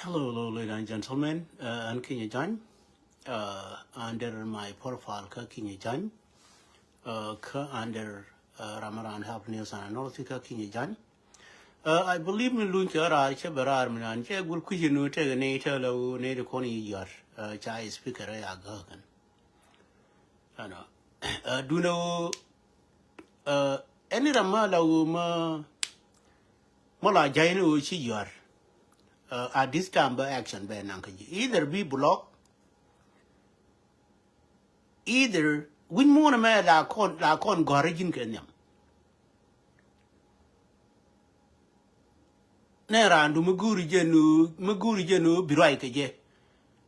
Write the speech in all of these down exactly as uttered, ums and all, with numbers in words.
Hello, hello, ladies and gentlemen. Uh, an Kinyɛ Jany. Uh, under my profile kä Kinyɛ Jany. Uh, kä under uh, Ramaran Help News and Analysis kä Kinyɛ Jany. Uh, I believe mi luny kɛ raar cɛ bɛ raar mi nan cɛ gul kui̱ci nu tɛk ni tɛ lɛ wu ni di kɔn yi yɔr. Uh, ca speaker ya gä kɛn. Ano. Uh, duna wu uh, ɛni ram ma la wu ma ma la jay ni wu ci yɔr. Uh, at this time bɛ action bɛ nan ka ji. Either be block, either win muna mɛ la kɔn la kɔn gɔri jin kɛ nyam. Nɛ raandu mi guuri jɛ nu mi guuri jɛ nu bi ruay kɛ jɛ.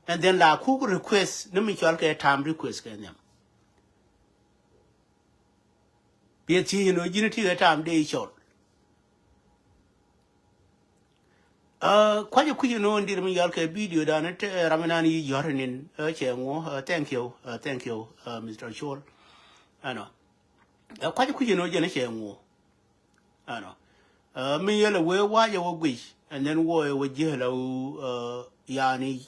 And then la kuk request ni mi cɔl kɛ tam request kɛ nhiam. Biɛ thiec ni ji̱n ti kɛ tam dee cɔl. Uh, kuacɛ kui̱c ni wä ndir mi yɔl kɛ video dan te ram nan yi yɔr nin uh, cɛ ŋuɔ uh, thank you uh, thank you uh, Mister Chol. Ano. Uh, kuacɛ kui̱c ni wä jɛ ni cɛ ŋuɔ. Ano. Uh, mi yɛlɛ wee wacɛ wä guic and then wä wä jiɛ la uh, yani.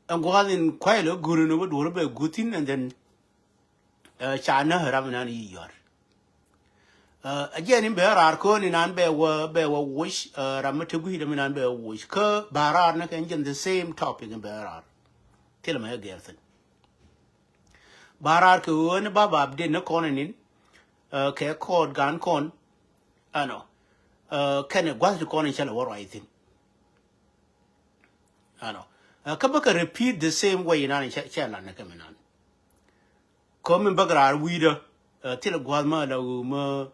Ɛn gua̱a̱th in kuay lɛ guri ni wä duɔr bɛ guth in and then uh, ca nä ram nan yi yɔr. Uh, a jiɛn in bɛ raar köön in an bɛ wä bɛ wä wuc uh, ram mi te guic dam in an bɛ wä wuc kä ba raar ni kɛ jɛn the same topic in bɛ raar. Thil mɛ gɛr thin. Ba raar kɛ ɣöö ni ba ba update ni kɔn inin uh, kɛ kɔɔt gan kɔn. Ano. Uh, kɛnɛ gua̱th ti kɔn in cɛ lɛ wä ruac thin. Ano. Uh, kä bä kɛ repeat the same way inan cɛ cɛ lan ni kɛ mi nan. Komi bäk raar wi̱i̱dä uh, thilɛ gua̱a̱th mä la wu mä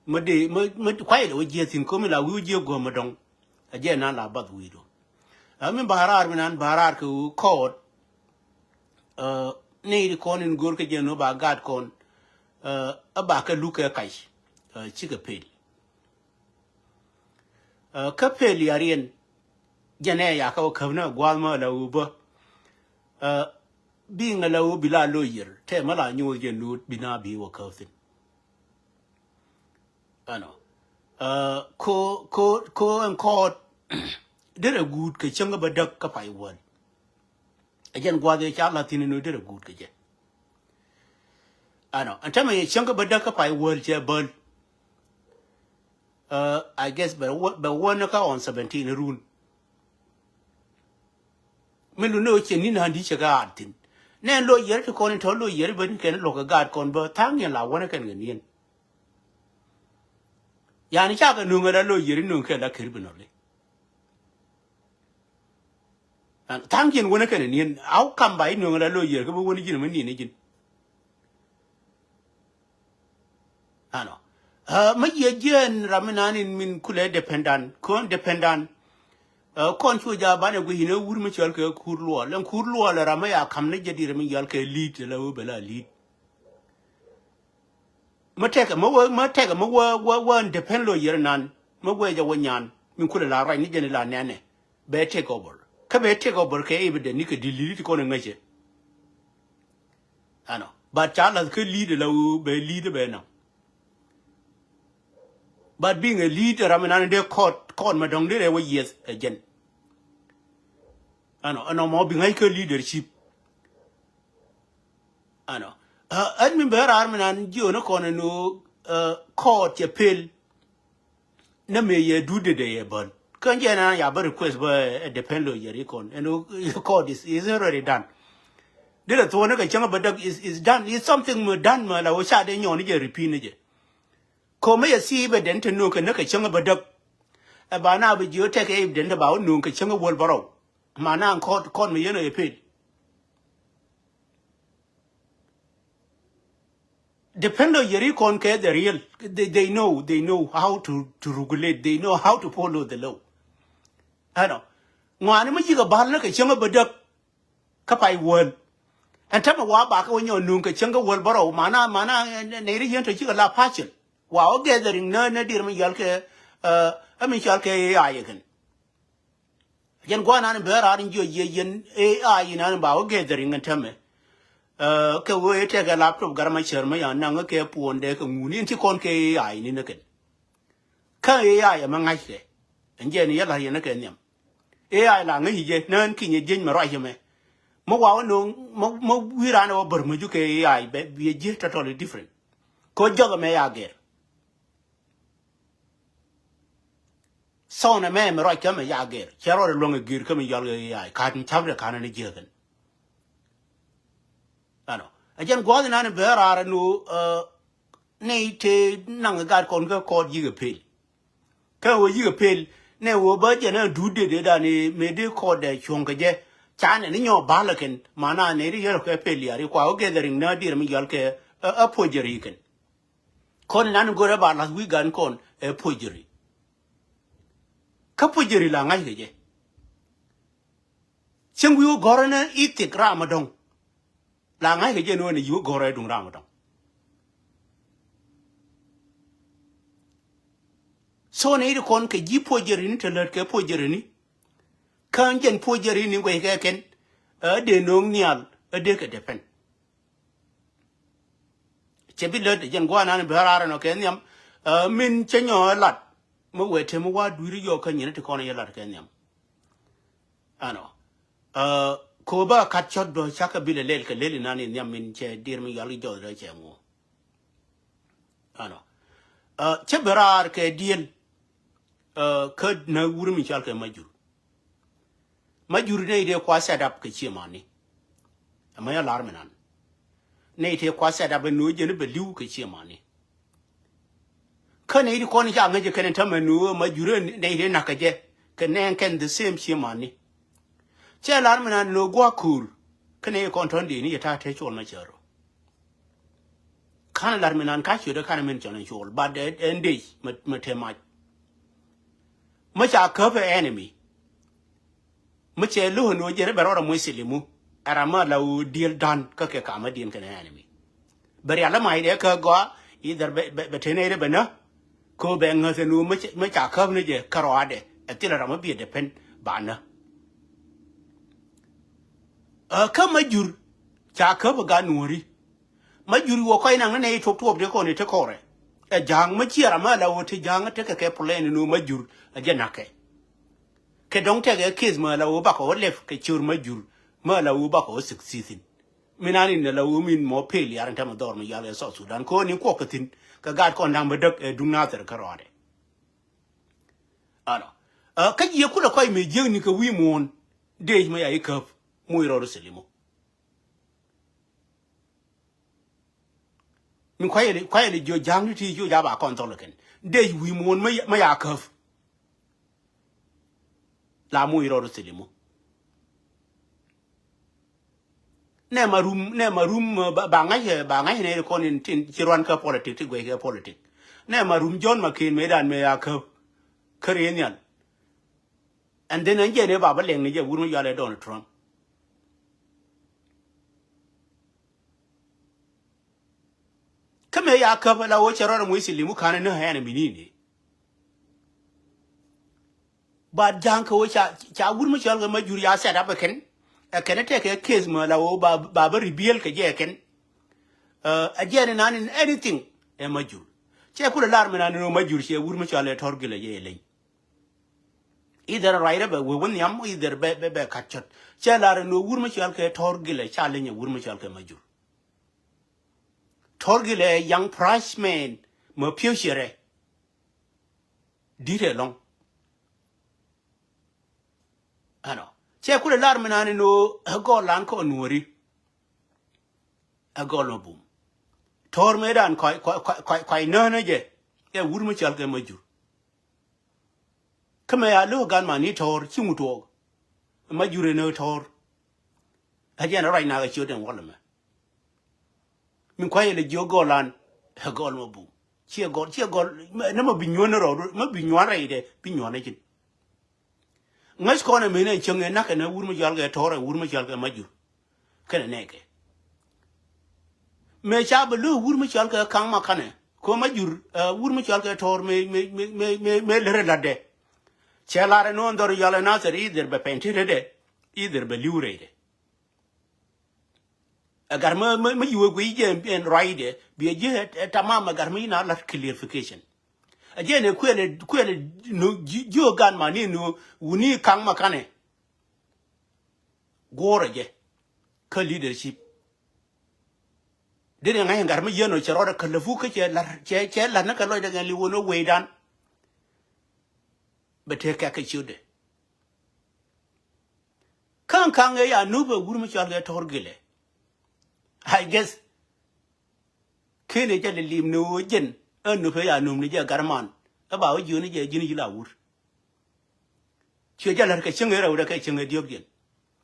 mä dee mä mä kuayɛ lɛ wä jiɛ thin komi la wi̱i̱ wä jiɛ guäm mä dɔŋ. A jiɛ nan la bath wi̱i̱du. Uh, mi ba raar mi nan ba raar kɛ wu kɔɔt. Uh, ni di kɔn in go̱r kɛ jiɛ nu ba gaat kɔn. Uh, a ba kɛ luk kɛ kac. Uh, cikɛ pel. Uh, kä pel yariɛn. Jɛn ɛ ya kä wä käp ni gua̱a̱th mä la wu bä. Uh, bi ŋa la wu bi la lo yir tɛ mä la nyuuth jɛ nuut bi na bi wä käp thin. Ano. Uh, ko ko ko ɛn kɔɔt. Derɛ guut kɛ cäŋ bä däk kä pay wäl. Ɛ jɛn gua̱a̱th ɛ ca la thin nu derɛ guut kɛ jɛ. Ano ɛn tämɛ yɛ cäŋ bä däk kä pay wäl cɛ bäl. Uh, I guess bɛ wä bɛ wä ni kä on seventeen run. Mi lu ni wä cɛ ni nan di cɛ kä ar thin. Nɛ lo yɛr ti kɔn in tɔ lo yɛr bä ni kɛn lo kɛ gaat kɔn bä thaŋ yɛn la wä ni kɛn kɛ niɛn. Yani ca kɛ nuŋ la lo yɛr in nuŋ kɛ la kir bi nɔ li. Thaŋ jiɛn wänä kɛnɛ niɛn a wä kam ba inueŋ la lo yiɛr kä bi wänä ji̱n mi niɛn i̱ ji̱n. Ano. Mä yiɛ jiɛn ram mi nan in min kulɛ dependent kɔn dependent. Kɔn cu ja banɛ gui̱c inɛ wur mi cɔl kɛ kur luɔl ɛn kur luɔl ram mi ya kam ni jɛ dir mi yɔl kɛ li̱t la wä bɛ la li̱t. Mä tɛkɛ mä wä mä tɛkɛ mä wä wä wä depend lo yiɛr nan mä wä jɛ wä nyan min kulɛ la ruac ni jɛ ni la nɛnɛ. Bɛ take over kä bɛ take over kɛ evident ni kɛ di li̱t ti kɔn ŋäcɛ. Ano but ca lath kä li̱t la wä bɛ li̱t bɛ naŋ. But being a leader ram inan dee court court ma dɔŋ dee rɛ wä yieth ɛ jɛn. Ano ano mɔ bi ŋa̱c kä leadership. Ano ɛn mi bɛ raar mi nan jiö ni kɔn ni court cɛ pel. Nä mëë yɛ duut dee dee yɛ bän kä jɛ nan ya bä request bä ɛ depend lo yɛ ri kɔn ɛn court is is already done. Dee lɛ thuɔ̱ɔ̱n ni kɛ cäŋ bä däk is is done is something mi done ma la wä ca dee nyɔɔn ni jɛ repeat ni jɛ. Ko̱mä yɛ thii bɛ den te no̱o̱ŋ kɛ näk kɛ cäŋä bä däk. Ɛ ba na bi jiö tɛk ɛ den te ba wä no̱o̱ŋ kɛ cäŋä wäl bärɔw. Ma na kɔn kɔn mi yɛn ɛ pil. Depend on yɛri kɔn kɛ the real. They, they know, they know how to, to regulate, they know how to follow the law. Ɛnɔ ŋuani mi yikɛ bal näk kɛ cäŋä bä däk. Kä pay wäl. Ɛn tämɛ wa bakɛ wä nyɔ nuŋ kɛ cäŋ kä wäl bärɔw mana mana nɛy ri yien tɔ cikɛ la pacil. Wa wä gathering nä nä dir mi yal kɛ ɛ mi cal kɛ A I kɛn. Jɛn guanan bɛ rar in jiɔ yie yien A I nan ba wä gathering ɛn tämɛ. Kɛ wee tɛkɛ laptop gar ma cär ma yan naŋ kɛ puɔndɛ kɛ ŋuni in ti kɔn kɛ A I ni nä kɛn. Kä A I ɛmɛ ŋa̱ckɛ. Ɛn jɛn yɛ la̱r yɛn kɛ nhiam. A I la ŋäc jɛ nään kinyɛ jieny mɛ ruac mɛ. Mɛ wa wä no̱o̱ŋ mɛ, mɛ wi̱i̱ raan ɛ wä bär mɛ jukɛ A I bɛ biɛ ji̱ totally different. Kɛ wä jɔk ɛmɛ ya gɛr. Thɔn ɛmɛ mɛ ruac kä mɛ ya gɛr cɛ rɔɔdɛ luäŋ ɛ gɛr kä mɛ yɔl ɛ A I ka̱n ca̱p dɛ ka̱n ni jiäkɛn. Ɛnɔ ɛ jɛn gua̱th inan bɛ raar ɛn ɣöö nɛy tëë naŋ ɛ gat kɔn kä kɔɔt yi̱k ɛ pel. Kä ɣöö yi̱k ɛ pel nɛ ɣöö bä jɛn ɛ duut dee dan mëë dee kɔɔt dɛ cuɔ̱ŋ kɛ jɛ. Ca nɛ ni nyɔɔk ba̱l ɛ kɛn mana nɛy ri yɛr kɛ pel yari kua ɣöö gathering na dier mi yɔl kɛ ɛ puɔ̱c jɛ ri kɛn. Kɔn inan go̱rɛ ba lath wi̱i̱ gan kɔn ɛ puɔ̱c jɛ ri. Kä puɔ̱c jɛ ri la ŋa̱c kɛ jɛ. Cieŋ wi̱i̱ wä gɔ̱rä ni i̱ thik ram adɔ̱ŋ. La ŋa̱c kɛ jɛ ni wä ni yi̱ wä gɔ̱rä i̱ duŋ ram adɔ̱ŋ. So ni i̱ ti kɔn kɛ ji̱ puɔ̱c jɛ ri ni te lät kɛ puɔ̱c jɛ ri ni. Kä jɛn puɔ̱c jɛ ri ni guɛc kɛ kɛn ɛ dee no̱o̱ŋ nhial ɛ dee kɛ depend. Cɛ bi lät jɛn gua̱a̱r nan bɛ raar ɛnɔ kɛ nhiam. Min cɛ nyɔ ɛ lat mi wee te mi wa dui̱ri yɔɔk kä nyin ti kɔn yɛ lat kɛ nhiam. Ɛnɔ ko ba kat cɔt bä cakɛ bi lɛ lɛl kɛ lɛl inan in nhiam min cɛ dir mi yɔal ki jɔth rɛ cɛ ŋuɔ. Ɛnɔ cɛ bɛ raar kɛ diɛl. Kä na wur mi cal kɛ ma jur. Ma jur nɛy tëë kua set up kɛ ciëmani. Ɛmɛ ya lar mi nan nɛy tëë kua set up ɛn nuɔ jɛn bɛ li̱w kɛ ciëmani. Kä nɛy ti kɔn ca ŋäc kɛn tämɛ nuɔ ma jur nɛy tëë nakä jɛ kɛ nɛɛŋ kɛn the same ciëmani. Cɛ lar mi nan nuɔ gua̱a̱k ko̱o̱r kä nɛy kɔn tɔ̱n dee ni jɛ ta̱a̱ tëë cuɔl ma cär rɔ. Ka̱n lar mi nan ka ciötdä ka̱n min cɔl in cuɔl but ɛn dec mɛ te mac. Mä ca käp ɛ enemy. Mä cɛ lo̱k ɛn ɣöö jɛn rɛ bɛ rɔɔdɛ moc thilimu. Ɛ ram mä la ɣöö diël da̱n kä kɛ kamädiɛn kɛnɛ enemy. Bɛ rial ɛ mac dɛ kä gɔaa either bɛ, bɛ, bɛ te nɛy rɛ bɛ nä. Kä bɛ ŋäth ɛn ɣöö mä ca, mä ca käp ni jɛ kä rɔaadɛ ɛ thilɛ ram mä biɛ depend ba nä. Kä mä jur ca käp ɛ gat nuɔ̱ɔ̱ri. Ma jur wä kɔc naŋ ni nɛy tuɔp tuɔp ti kɔn i̱ ti kɔrɛ. Ɛ ja̱a̱ŋ ma ciɛ ram ma la wä ti ja̱a̱ŋ tekɛ kɛ plan ni nu ma jur a jɛ nakɛ. Kɛ dɔ̱ŋ tekɛ case ma la wä bakɔ wä lɛp kɛ cör ma jur ma la wä bakɔ wä succeed thi̱n. Min an in la wä min mɔ pel yar in tɛmɛ dhɔr mi yal kɛ South Sudan kɛ wä ni kuɔk kɛ thi̱n kɛ gaat kɔn da̱ŋ bä däk ɛ duŋ nathɛr kä rɔɔdɛ. Ano kä jiɛ kulɛ kɔc mëë jiäkni kɛ wi̱i̱ muɔ̱ɔ̱n dec ma ya i̱ käp muc rɔɔd Silimo. Min kuayɛ li, kuayɛ li jiɔ ja̱a̱ŋ ti ti jiɔ ja̱a̱ ba kɔn thɔl kɛn dec wi̱i̱ muɔ̱ɔ̱n mä ya käp. La muc rɔɔd Silimo. Nɛ ma rum, nɛ ma rum ba ŋa̱c, ba ŋa̱c nɛ kɔn in tin ci ruan kä politik ti guɛc kɛ politik. Nɛ ma rum John McCain mëë dan mëë ya käp. Kä rëë nhial. And then ɛn jɛ ni ba bä lɛŋ ni jɛ wur mi yual ɛ Donald Trump. Kä mëë ya käp la wä cɛ rɔɔdɛ muc Silimo ka̱n ni nä ɛn mi ni ni. But ja̱a̱ŋ kɛ wä ca, ca wur mi cɔl kɛ ma jur ya set up ɛ kɛn. Ɛ kɛn ɛ tekɛ case mɛ la wä ba, ba bä reveal kɛ jɛ ɛ kɛn. Ɛ jɛ ni nan in anything ɛ ma jur. Cɛ kulɛ lar mi nan in wä ma jur cɛ wur mi cɔl ɛ tɔr gilɛ jɛ ɛ leny. Either right bɛ wee wä nhiam, either bɛ, bɛ, bɛ kat cɔt. Cɛ lar in wä wur mi cɔl kɛ tɔr gilɛ ca leny ɛ wur mi cɔl kɛ ma jur. Tɔr gilɛ young price man mɛ future ɛ. Di̱t ɛlɔ̱ŋ. Ɛnɔ cɛ kulɛ lar mi nan in ɣöö ɛ gɔl lan kɔn nuɔ̱ɔ̱ri. Ɛ gɔl mɛ bum. Tɔ̱r mëëdan kɔc, kɔc, kɔc, kɔc nään ɛ jɛ ɛ wur mi cɔal kɛ ma jur. Kä mɛ ya lo̱k gan man ni tɔ̱r ci ŋut tuɔɔk. Ma jur in ɣä tɔ̱r. Ɛ jɛn ɛ ruac nak ɛ ciöt ɛn wal ɛmɛ. Min kuayɛ lɛ jiök gɔl an ɛ gɔl mɔ bum. Ciɛ gɔl, ciɛ gɔl, nɛ mɔ bi nyuɔ̱n rɔ, mɔ bi nyuɔ̱n rɛydɛ bi nyuɔ̱n rɛy cin. Ŋäc kɔn ɛ mënɛ cäŋ ɛ nak kɛn ɛ wur mi cɔal kɛ tɔ̱r ɛ wur mi cɔal kɛ ma jur. Kɛnɛ nɛɛkɛ mëë ca bɛ lo̱k wur mi cɔal kɛ kaŋ ma kanɛ kɛ ma jur. Wur mi cɔal kɛ tɔ̱r mëë, mëë, mëë, mëë, mëë lärɛ la̱tdɛ. Cɛ lar ɛ no̱o̱n dhɔr yɔl ɛ nathɛr i̱ dhɛr bɛ pɛn ti rɛydɛ i̱ dhɛr bɛ li̱w rɛydɛ. Ɛ gat mä, mä, mä yuwe guiy jɛ ɛn ruacdɛ biɛ ji̱ ɛ tamam ɛ gat mä yina lat clarification. Ɛ jɛ nɛ kuɛlɛ, kuɛlɛ no ji̱, ji̱ ɔ gan ma ni no wuni kaŋ ma kanɛ. guɔ̱ɔ̱rɛ jɛ kä leadership. Dee ni ŋa̱c ŋa̱t mi yien ɔ cɛ rɔɔdɛ kä läpu kä cɛ la̱r, cɛ, cɛ la̱r ni kɛ lɔcdɛ ŋɛn li wun ɔ wecdan. Bɛ tëë kɛk kɛ ciötdɛ. Kä ɛn ka̱ŋ ëë ya nup ɛ wur mi cɔal kɛ Tɔr Gilɛ. I guess ken ëë jɛ lɛ lim ni ɣöö jɛn ɛ nup ëë ya nup ni jɛ gat man. Ɛ ba wä jiöni jɛ ji̱n ji̱ la wur. Cuɛ jɛ la̱r kɛ cieŋ ëë rɛwdɛ kɛ cieŋ ëë diɔ̱kdiɛn.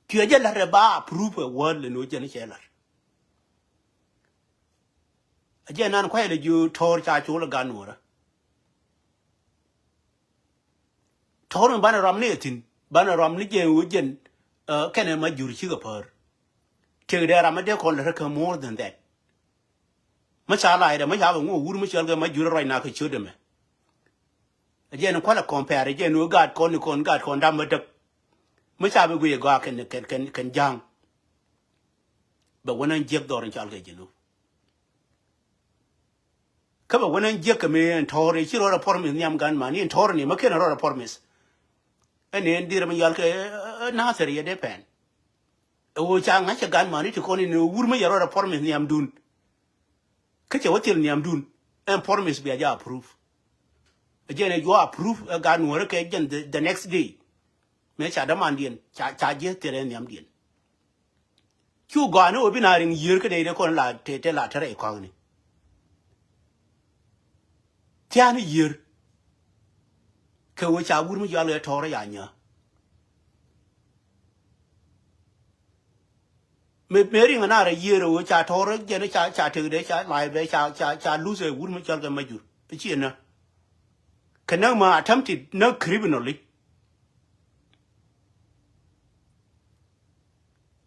Cuɛ jɛ la̱r ɛ ba approve ɛ wäl ni ɣöö jɛn cɛ la̱r. A jɛ nan kuay lɛ jiö Tɔr ca col ɛ gat nuɔrä. Tɔr mi banɛ ram ni ɛ thi̱n, banɛ ram ni jɛ ɣöö jɛn, ɛ, kɛnɛ Majur cikɛ päär. Tëkdɛ ram mi dee kɔn lät kä more than that. Mi ca la̱a̱cdɛ mi ca bɛ ŋuɔ wur mi cɔl kɛ Majur ruac na kɛ ciötdɛ mɛ. A jɛ ni kualɛ compare, jɛ ni ɣöö gaat kɔn ni kɔn, gaat kɔn dam mi däk. Mi ca bɛ guic ɛ gɔaa kɛn, kɛn, kɛn, kɛn ja̱a̱ŋ. Bɛ wä ni jiäk dhɔr in cɔal kɛ Jinub. Kä bɛ wä ni jiäk kɛ mi ɛn Tɔr i̱ ci rɔɔdɛ promise nhiam gan man i̱ ɛn Tɔr ni ma ken rɔɔdɛ promise. Ɛn ni ɛn dirɛ mi yɔal kɛ, ɛ, ɛ, Nathir yɛ dee pɛn. Ɛ ɣöö ca ŋa̱c kɛ gan man i̱ ti kɔn in wur mi yɛ rɔɔdɛ promise nhiamdun. Kä cɛ wä thil nhiamdun ɛn promise bia jɛ approve. Ɛ jɛn ɛ juɔ approve ɛ gan nuɔ̱ɔ̱rä kɛ jɛn the, the next day. Mëë ca dämandiɛn ca, ca ji̱ thilɛ nhiamdiɛn. Cu gɔaa ni ɣöö bi na riŋ yiër kä dee dee kɔn la te, te la te rɛy kɔ̱a̱kni. Thia̱a̱ni yiër kɛ ɣöö ca wur mi cɔal kɛ Tɔr ya nyääk. Mëë, mëë riŋ a na rɛy yiër ɣöö ca Tɔr jɛn ca, ca tekdɛ ca la̱a̱cdɛ ca, ca, ca lose ɛ wur mi cɔal kɛ Majur. Ciɛ nä. Kɛ näk ma attempted näk criminally.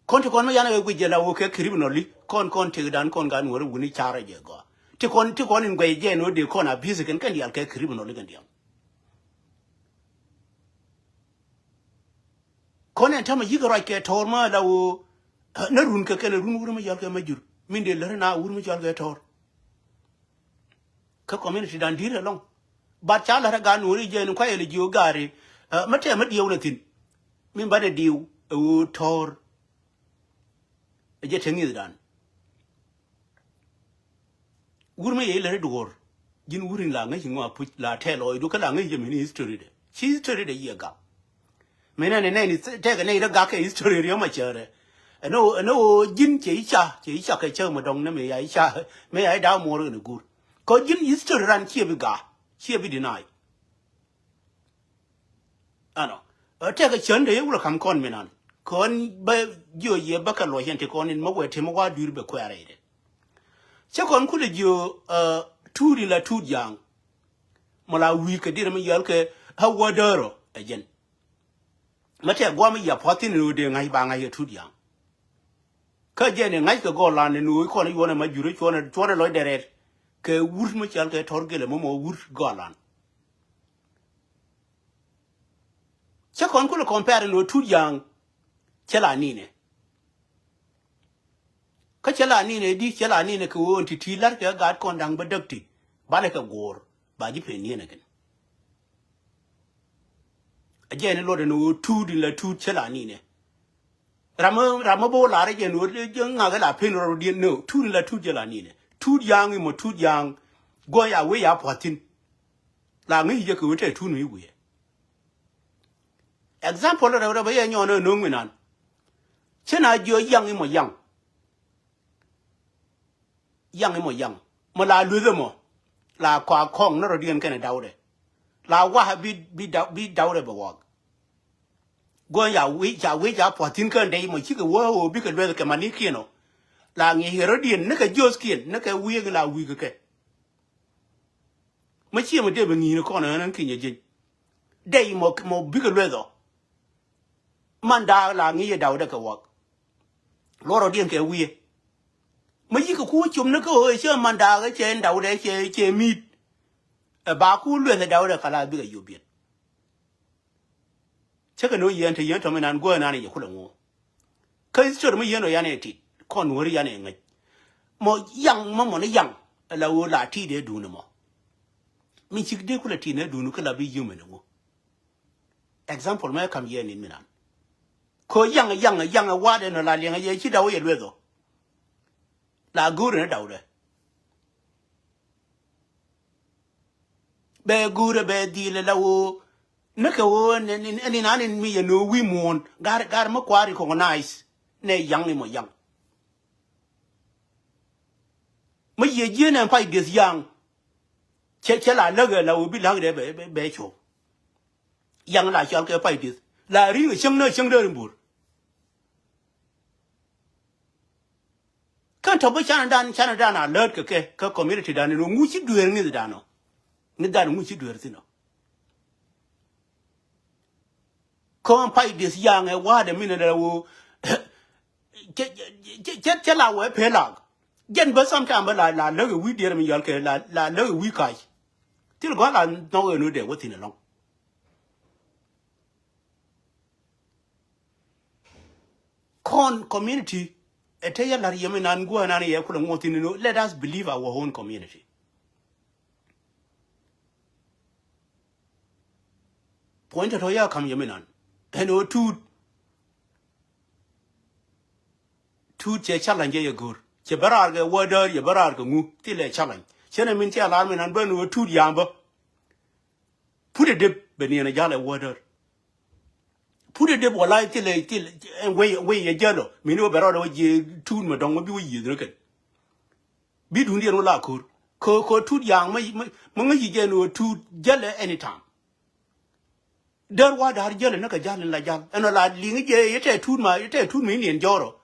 Kɔn ti kɔn mi yan kɛ guic jɛ la wä kɛ criminally, kɔn, kɔn tëkdan kɔn gan wä ri wuni carɛ jɛ gɔaa. Ti kɔn, ti kɔn in guɛc jɛ ni wä dee kɔn abuse kɛn kɛn diaal kɛ criminally kɛn diaal. Kɔn ɛn täämɛ yi̱k ruac kɛ Tɔr ma la wä, ɛ, na run kɛ kɛn run wur mi cɔal kɛ Majur. Min dee lär na wur mi cɔal kɛ Tɔr. Kä community dan di̱i̱t ɛlɔ̱ŋ. But ca la̱t ɛ gaat nuɔ̱ɔ̱ri jɛ ni kuayɛ lɛ jiö gaari, ɛ, mä tɛm mä diɛw nɛ thi̱n. Min banɛ diw ɛ ɣöö Tɔr. Ɛ jɛ te ŋi̱thdan. Wur mi yɛ ilɛ ri duɔ̱ɔ̱r. Ji̱n wur in la ŋäc iŋɔ apuc la tɛl ɔɔcdu kä la ŋäc jɛ min history dɛ. Ci history dɛ yiɛ gak. Mëë nɛn nɛn tɛkɛ nɛy rɛ gak kɛ history riɛm a cäärɛ. Ɛn ɣöö, ɛn ɣöö ji̱n cɛ i̱ ca, cɛ i̱ ca kɛ cäk mi dɔ̱ŋ ni mëë ya i̱ ca, mëë ya i̱ da̱a̱ muɔɔr kɛn i̱ guur. Kɛ ɣöö ji̱n history ran ciɛ bi ga̱a̱, ciɛ bi deny. Ɛnɔ. Ɛ tɛkɛ cän dee wulɛ ka̱m kɔn mi nan. Kɔn bä jiɔ yɛ bä kɛ luɔc yɛn ti kɔn in mä wɛ ti mä wa dui̱r bɛ kuɛɛrɛ idɛ. Cä kɔn kulɛ jiö, ɛ, tuut in la tuut ja̱a̱ŋ. Mɔ la wi̱i̱ kɛ dirɛ mi yɔl kɛ ɣä wä däärɔ ɛ jɛn. Mä tɛk guam i̱ yia pua̱thi̱n in ɣöö dee ŋa̱c ba ŋa̱c kɛ tuut ja̱a̱ŋ. Kä jɛn in ŋa̱c kɛ gɔɔlan in ɣöö i̱ kɔn i̱ yuɔ̱n ɛ ma jurä cuɔ̱n ɛ, cuɔ̱n ɛ lɔcdɛ rɛɛt. Kɛ wur mi cɔal kɛ Tɔr Gilɛ mɔ mɔ wur gɔɔlan. Cä kɔn kulɛ compare in ɣöö tuut ja̱a̱ŋ cɛ la ninɛ. Kä cɛ la ninɛ di cɛ la ninɛ kɛ ɣöö in ti ti la̱r kɛ gaat kɔn da̱ŋ bä däk ti banɛ kɛ guɔ̱ɔ̱r ba ji̱ pen niɛn ɛ kɛn. A jɛ ni luɔt ɛn ɣöö tuut in la tuut cɛ la ninɛ. Ram mi, ram mi bä wä lar ɛ jɛ ni ɣöö jɛ ŋak ɛ la pen rɔɔdiɛn ni ɣöö tuut in la tuut cɛ la ninɛ. Tuut ja̱a̱ŋ imɔ tuut ja̱a̱ŋ guɔ ya wee ya pua̱thi̱n. La ŋäc jɛ kɛ ɣöö tɛ tuut mi wi̱i̱. Example rɛw rɛw bä yɛ nyɔn ɛ no̱o̱ŋ mi nan. Cä na jiɔ yaŋ imɔ yaŋ. Yaŋ imɔ yaŋ. Mɔ la lueth imɔ. La kɔak kɔŋ ni rɔ̱diɛn kɛnɛ dawdɛ. La wahɛ bi, bi daw, bi dawdɛ bɛ wak. Guɔ ya wi̱i̱, ca wi̱i̱ ca pua̱thi̱n kɛn dɛy imɔ cikɛ wä ɣöö bikɛ lueth kɛ manikiɛn ɔ. La ŋi̱i̱c kɛ rɔ̱diɛn ni kɛ jiöthkiɛn ni kɛ wi̱i̱ la wi̱i̱ kɛ kɛ. Mä ciɛ mɔ dee bɛ ŋi̱i̱ni kɔn ɣän ɣän kinyɛ jieny. Dɛy mɔ, mɔ bikɛ lueth ɔ. Man daak la ŋi̱i̱c ɛ dawdɛ kɛ wak. Luɔrɔdiɛn kɛ wi̱i̱. Mä yikɛ ku wä com ni kä ɣöö cɛ man daak cɛ dawdɛ cɛ, cɛ mi̱i̱t. Ɛ ba ku lueth ɛ dawdɛ kala bikɛ yop biɛt. Cä kɛ ni wä yɛn te yɛn tɔ̱ mi nan guäär nan yɛ kulɛ ŋuɔ. Kä history mi yɛn ɔ yan ɛ tit kɔn nuɔ̱ri yan ɛ ŋäc. Mɔ yaŋ mä mɔ ni yaŋ ɛ la ɣöö la tit ɛ duun ɛmɔ. Mi cik dee kulɛ tit ni ɛ duun kä la bi human ɛŋu. Example mɛ kam yɛn in mi nan. Ko yaŋ, yaŋ, yaŋ ɛ wa̱a̱dɛ nɔ la liɛŋ ɛ yɛ ci daw yɛ lueth ɔ. La go̱o̱rɛ ni dawdɛ. Bɛ go̱o̱rɛ bɛ dhilɛ la ɣöö ni kɛ ɣöö ni, ni, ni, ni, ni mi yɛ ni ɣöö wi̱i̱ muɔ̱ɔ̱n. Gar, gar mi kua̱r recognize nɛ yaŋ ni mɔ yaŋ. Mi yɛ ji̱ nɛ pay dieth yaŋ. Cɛ, cɛ la läk ɛ la ɣöö bi läk dɛ bɛ, bɛ, bɛ cuɔ̱p. Yaŋ la cɔal kɛ pay dieth. La ri̱ŋ ɛ cäŋ ni cäŋ dee rin buur. Kän tɔ̱ bi canɛ dan, canɛ dan a läät kɛ kɛ, kä community dan in ŋu ci dueer ŋi̱th dan ɔ. Ŋi̱th dan ŋu ci dueer thin ɔ. Kɔn pay dieth yaŋ ɛ wa̱a̱dɛ min ɛ dee ɣöö cɛ, cɛ, cɛ, cɛ la wee pee lak. Jɛn bä sometime bä la, la läk ɛ wi̱i̱ diɛɛr mi yɔl kɛ la, la läk ɛ wi̱i̱ kac. Thil gɔ̱a̱r la nhɔk ɛ nu dee wä thi̱n ɛlɔ̱ŋ. Kɔn community ɛ te yɛ la̱r yɛ mi nan gua̱a̱ nan yɛ kulɛ ŋuɔ̱th thi̱n ɛn ɣöö let us believe our own community. Puɔ̱ny tɔ̱tɔ̱ ya ka̱m yɛ mi nan ɛn ɣöö tuut. Tuut cɛ challenge yɛ go̱o̱r. Cɛ bä raar kɛ wädäär, cɛ bä raar kɛ ŋu, thilɛ challenge. Cɛn ɛ min cɛ lar mi nan bä ɛn ɣöö tuut ya̱a̱m bä. Put ɛ dep bɛ niɛn ɛ ja̱l ɛ wädäär. Put ɛ dep wala thilɛ, thilɛ, ɛn wei, wei yɛ jäl ɔ. Min wä bɛ rɔɔdɛ wä jiɛ tuut mɛ dɔ̱ŋ wä bi wä yiëth ni kɛn. Bi duundiɛn wä la ko̱r. Kɛ, kɛ tuut ya̱a̱ŋ mä, mä, mä ŋäc ji̱ jɛ ni wä tuut jäl ɛ anytime. Däär wa da̱r jäl ɛ ni kɛ ja̱l in la ja̱l. Ɛn ɔ la liŋ jɛ yɛ tɛ tuut ma, yɛ tɛ tuut ma in yɛn jɔr ɔ.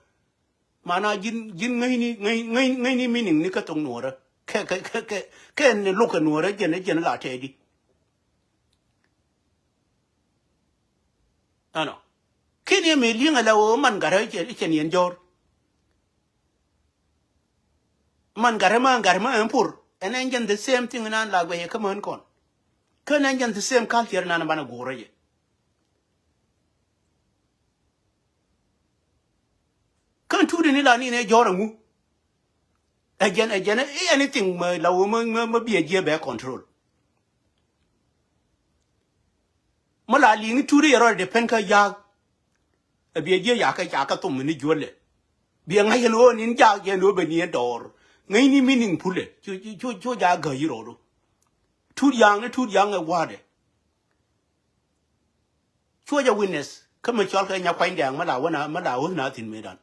Mana ji̱n, ji̱n ŋäcni, ŋäc, ŋäc, ŋäcni meaning ni kä thok nuɔrä. Kɛ, kɛ, kɛ, kɛ, kɛ ni lo̱k kɛ nuɔrä jɛn, jɛn la tɛɛdi. Ɛnɔ. Ken yɛ mëë li̱eŋ ala ɣöö man gatdä cɛ, cɛ niɛn jɔ̱ɔ̱r. Man gatdä ma, gatdä ma ɛn pur. Ɛn ɛn jɛn the same thing nan la guɛcɛ kä män kɔn. Kä ɛn ɛn jɛn the same culture nan banɛ go̱o̱rä jɛ. Kä ɛn tuut in ila ni nɛ jɔ̱ɔ̱r ɛŋu. Ɛ jɛn, ɛ jɛn, ɛ anything mä la wä mä, mä, mä biɛ jiɛ bɛ control. Mä la liŋ tuut yɛ rɔɔdɛ depend kä ya̱a̱k. Ɛ biɛ jiɛ ya̱a̱k kä, ya̱a̱k kä thom ni juɔlɛ. Biɛ ŋa̱c yɛn ɣöö nin jaak yɛn ɣöö bɛ ni ɛ dɔɔr. Ŋäcni meaning pulɛ. Cu, cu, cu, cu jaak gäc rɔɔdu. Tuut ya̱a̱k ni tuut ya̱a̱k ɛ wa̱a̱dɛ. Cuɔ jɛ witness kä mi cɔal kɛ nya kuany dɛ̈ɛ̈ŋ mi la wä na, mi la wä na thi̱n mëëdan.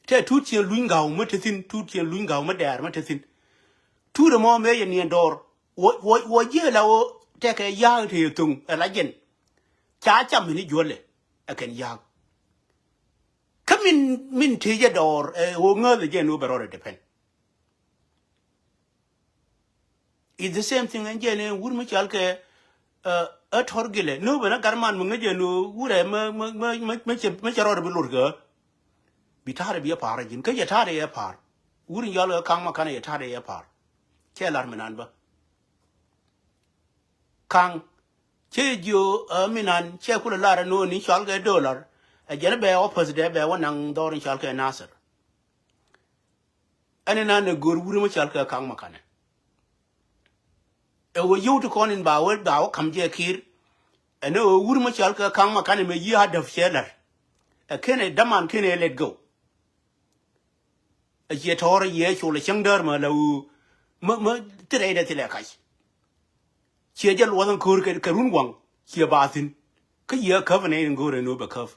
Tɛ tuut ciɛŋ luny ga̱w mi te thi̱n, tuut ciɛŋ luny ga̱w mi dɛɛr mi te thi̱n. Tuut ɛmɔ mëë yɛ niɛn dɔɔr. Wä, wä, wä jiɛ la wä tɛkɛ ya̱a̱k te yɛ thoŋ ɛ la jɛn. Ca cam mi ni juɔlɛ ɛ kɛn ya̱a̱k. Kä min, min te jɛ dɔɔr ɛ ɣöö ŋääth ɛ jɛn ɣöö bɛ rɔɔdɛ depend. It's the same thing ɛn jɛn ɛ wur mi cɔal kɛ ɛ tɔr gilɛ ni wä ben ɛ gat man mi ŋäc jɛ ni wurɛ mi, mi, mi, mi, mi cɛ, mi cɛ rɔɔdɛ bi lor kɛ. Bi ta̱a̱dɛ bi ɛ pa̱a̱r ɛ ji̱n kä yɛ ta̱a̱dɛ yɛ pa̱a̱r. Wur in yɔl ɛ ka̱ŋ ma kanɛ yɛ ta̱a̱dɛ yɛ pa̱a̱r. Cɛ lar mi nan bä. Ka̱ŋ cɛ jiö ɛ mi nan cɛ kulɛ lar ɛ ni wä ni cɔal kɛ dollar. Ɛ jɛn bɛ wä päthdɛ bɛ wä naŋ dhɔr in cɔal kɛ Nasir. Ɛn inan ɛ go̱o̱r wur mi cɔal kɛ ka̱ŋ ma kanɛ. Ɛ ɣöö yio̱w ti kɔn in ba wä, ba wä ka̱m jɛ ki̱i̱r. Ɛn ɛ ɣöö wur mi cɔal kɛ ka̱ŋ ma kanɛ mɛ yi̱ a däp cɛ lär. Ɛ ken ɛ däman ken ɛ let go. Ɛ ciɛ tɔ̱ɔ̱r ɛ yiëë col ɛ cäŋ däär mɛ la ɣöö mä, mä thilɛ idɛ thilɛ kac. Ciɛ jɛ luɔth ɛn ko̱o̱r kɛ, kɛ run waŋ ciɛ ba thi̱n. Kä yiëë käp ɛn ɛ in go̱o̱r ɛn ɣöö bɛ käp.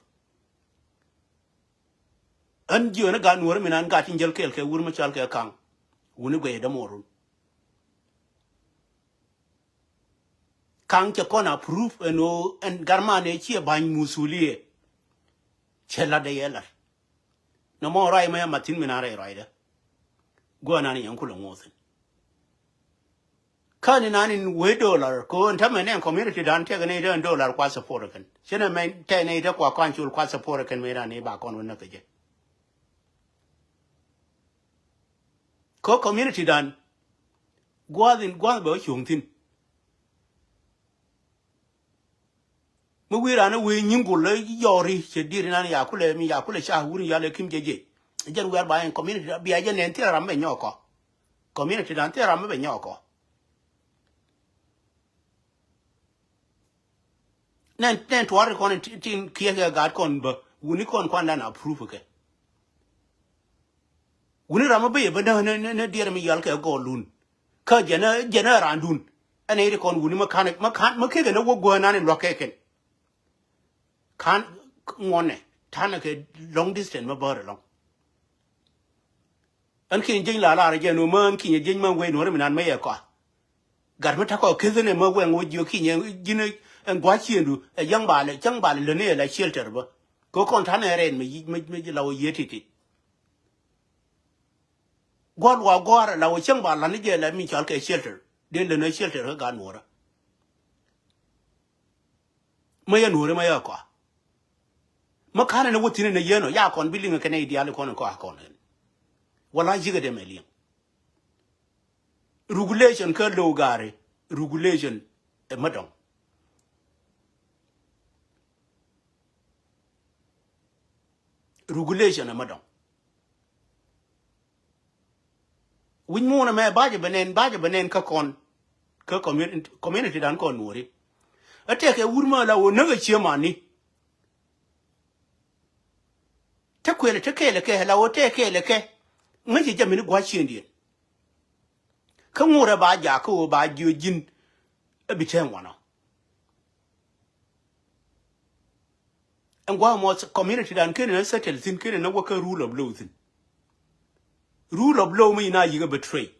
Ɣän jiöni gat nuɔ̱ɔ̱ri min an gat tin jäl kɛɛl kɛ wur mi cɔal kɛ ka̱ŋ. Wuni guɛy dämuɔrun. Ka̱ŋ cɛ kɔn a proof ɛn ɣöö ɛn gat man ëë ciɛ ba̱ny musuliɛ. Cɛ lat dee yɛ lat. Nɔmɔ ruac mɛ mat thi̱n min an rɛy ruacdä. Gua̱a̱r nan yɛn kulɛ ŋo̱o̱thin. Kä ni nan in wee dollar ko in tämɛ nɛn community dan tiɛk ni dee dollar kua support kɛn. Cɛ nɛ mɛ tɛ ni dee kua kɔn col kua support kɛn mɛ dan ni ba kɔn wä näk kɛ jɛ. Ko community dan gua̱a̱th in gua̱a̱th bɛ wä cuɔ̱ŋ thi̱n. Mi wi̱i̱ raan ɛ wee nyiŋ gol ɛ yɔɔri cɛ diet inan ya kulɛ mi ya kulɛ ca wur in yal ɛ kim jɛ jɛ. Jɛn wiar ba in community bia jɛ nɛn thil ram bɛ nyɔɔkɔ. Community dan thil ram bɛ nyɔɔkɔ. Nɛn, nɛn tuar kɔn tin kiɛ kɛ gaat kɔn bä. Wuni kɔn kuandan approve kɛ. Wuni ram mi bä yɛ bä nä, nä, nä, nä diɛɛr mi yal kɛ gɔɔlun. Kä jɛn ɛ, jɛn ɛ randun. Ɛn ɛ ri kɔn wuni mi kan, mi kan, mi kekɛ nä wä guänan in luak kɛ kɛn. Kan ŋuɔnɛ tanɛ kɛ long distance mi bäär ɛlɔŋ. Ɛn kinyɛ jieny la lar jɛ nu mä ɛn kinyɛ jieny mä wee nuɔri mi nan mä yɛ kɔa. Gat mi takɔ keth ni mä wɛŋ wä jiö kinyɛ ji̱n ɛn gua̱c ciëndu ɛ yäŋ bal, cäŋ bal lä ni ɛ la shelter bä. Kɛ kɔn tanɛ rɛn mi, mi, mi la wä yiee ti̱ti̱. Gua̱l wa gua̱a̱r la wä cäŋ bal lä ni jɛ la mi cɔal kɛ shelter. Den lä ni shelter kä gat nuɔrä. Mä yɛ nuɔri mä yɛ kɔa. Mä ka̱n ni wä thi̱n ni yɛn ɔ ya kɔn bi liŋ kɛ nɛy diaal kɔn kɔa kɔn kɛn. Wala yikɛ dee mɛ liŋ. Regulation kä low gari, regulation ɛ mä dɔŋ. Regulation ɛ mä dɔŋ. Wi̱c muunɛ mɛ bacɛ bɛ nɛn, bacɛ bɛ nɛn kä kɔn. Kä community, community dan kɔn nuɔri. Ɛ tɛkɛ wur mä la wä näk ɛ cië mani. Te kuël te kɛɛl kɛ la wä te kɛɛl kɛ. Ŋäc jɛ jɛ mini gua̱c ciëndiɛn. Kä ŋurɛ ba jakä wä ba jiö ji̱n. Ɛ bi tɛŋ wanɔ. Ɛn gua̱a̱ mɔ community dan keni na settle thi̱n keni na wä kä rule of law thi̱n. Rule of law mi na yikɛ betray.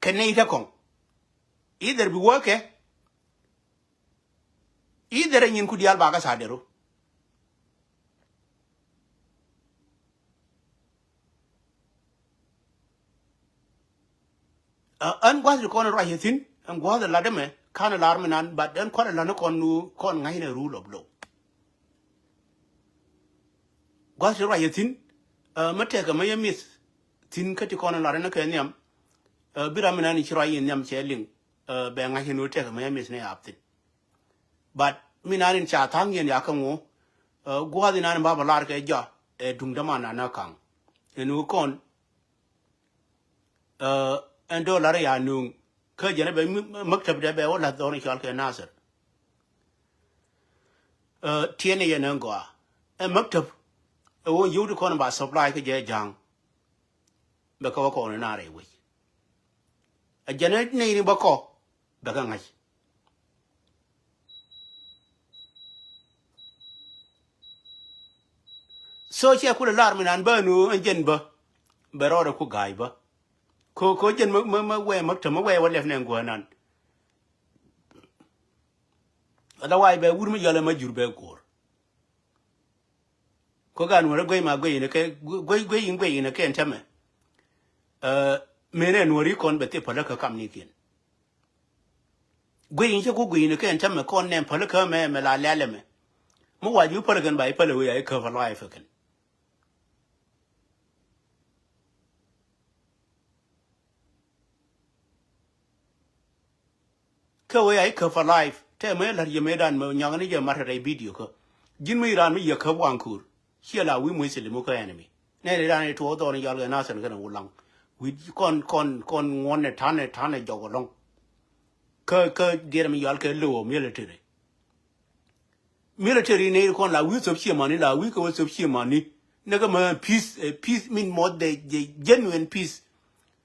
Kɛ nɛy te kɔŋ. Either bi wä kɛ. Either ɛ nyin ku diaal ba kä sa̱a̱ deru. Ɛ, ɛn gua̱th ti kɔn ruac thi̱n, ɛn gua̱th lat ɛmɛ, ka̱n lar mi nan, but ɛn kua̱r lat ni kɔn nu, kɔn ŋa̱cnɛ rule of law. Gua̱th ti ruac thi̱n, ɛ, mi tɛkɛ mi yɛ mith thi̱n kä ti kɔn lar ni kɛ nhiam, ɛ, bi ram mi nan ci ruac in nhiam cɛ liŋ, ɛ, bɛ ŋa̱c in wä tɛkɛ mi yɛ mith ni yaap thi̱n. But mi nan in ca tha̱a̱ŋ yɛn ya kä ŋu, ɛ, gua̱th in nan in ba bä lar kɛ jɔa, ɛ, duŋ däman nan ɛ ka̱ŋ. In wä kɔn, Ɛ, ɛn dollar ya nuŋ. Kä jɛn ɛ bɛ mi-, maktab dɛ bɛ wä lath dhɔr in cɔal kɛ Nasir. Ɛ, tiɛn yɛn ɛn gɔaa. Ɛ maktab. Ɛ wä yio̱w di kɔn ba supply kä jɛ ja̱a̱ŋ. Bɛ kä wä kɔn in a rɛy wec. Ɛ jɛn ɛ nɛy ni bä kɔ. Bɛ kä ŋa̱c. So ciɛ kulɛ lar mi nan bä nu ɛn jɛn bä. Bɛ rɔɔdɛ ku ga̱a̱c bä. Ko, ko jɛn mä, mä, mä wee mä te mä wee wä lɛp nɛ guänan. Otherwise bɛ wur mi yɔlɛ mä jur bɛ guɔ̱r. Ko gan wä rɛ guey ma guey in kɛ, guey, guey in guey in kɛ ɛn tämɛ. Ɛ, mënɛ nuɔri kɔn bɛ thip pälä kä kam ni kiɛn. Guiy in cä ku guiy ni kɛn cä mɛ kɔn nɛm päl kä mɛ mɛ la lɛl ɛmɛ. Mi wac mi päl kɛn ba i̱ päl ɛ wee a i̱ käp a life kɛn. Kä wee a i̱ käp a life tɛ mɛ la̱r yɛ mëëdan mɛ nyɔkni jɛ mat rɛy video kä. Ji̱n mi raan mi yɛ käp waŋ kuur. Ciɛ la wi̱i̱ muc thilimu kä enemy. Nɛn iran i̱ tuɔɔk dhɔr in yɔal kɛ Nathan kɛnɛ Wulaŋ. Wi̱i̱ kɔn, kɔn, kɔn ŋuɔ̱n ɛ ta̱n ɛ ta̱n ɛ jɔk ɛlɔ̱ŋ. Kä, kä diɛt mi yɔal kɛ low military. Military ni kɔn la wi̱i̱ thop ciɛ mani, la wi̱i̱ kɛ wä thop ciɛ mani. Nɛ kɛ mɛ peace, eh, peace min mɔth the, the genuine peace.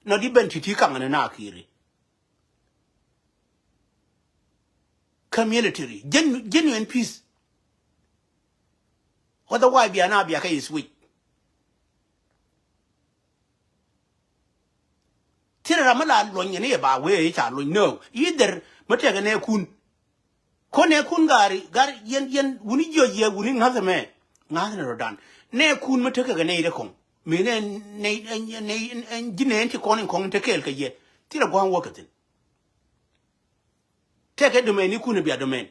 Nɔ di ben ti̱ti̱ kaŋ ni na kiri. Kä military, gen-, genuine peace. Otherwise bia na bia kä is weak. Thilɛ ram mi la luɔny ni ba wee ca luɔny, no. Either mi tekɛ nɛ kun. Ko nɛ kun gari, gari yɛn, yɛn wuni jiɔ yɛ wuni ŋa̱th mɛ. Ŋa̱th ni rɔ dan. Nɛ kun mi tekɛ kɛ nɛ ite kɔŋ. Mi nɛ, nɛ, nɛ, nɛ, nɛ, ji̱ nɛ ti kɔn in kɔŋ in te kɛɛl kɛ yɛ. Thilɛ gua̱a̱ŋ wä kɛ thin. Tɛkɛ domain ni kun bia domain.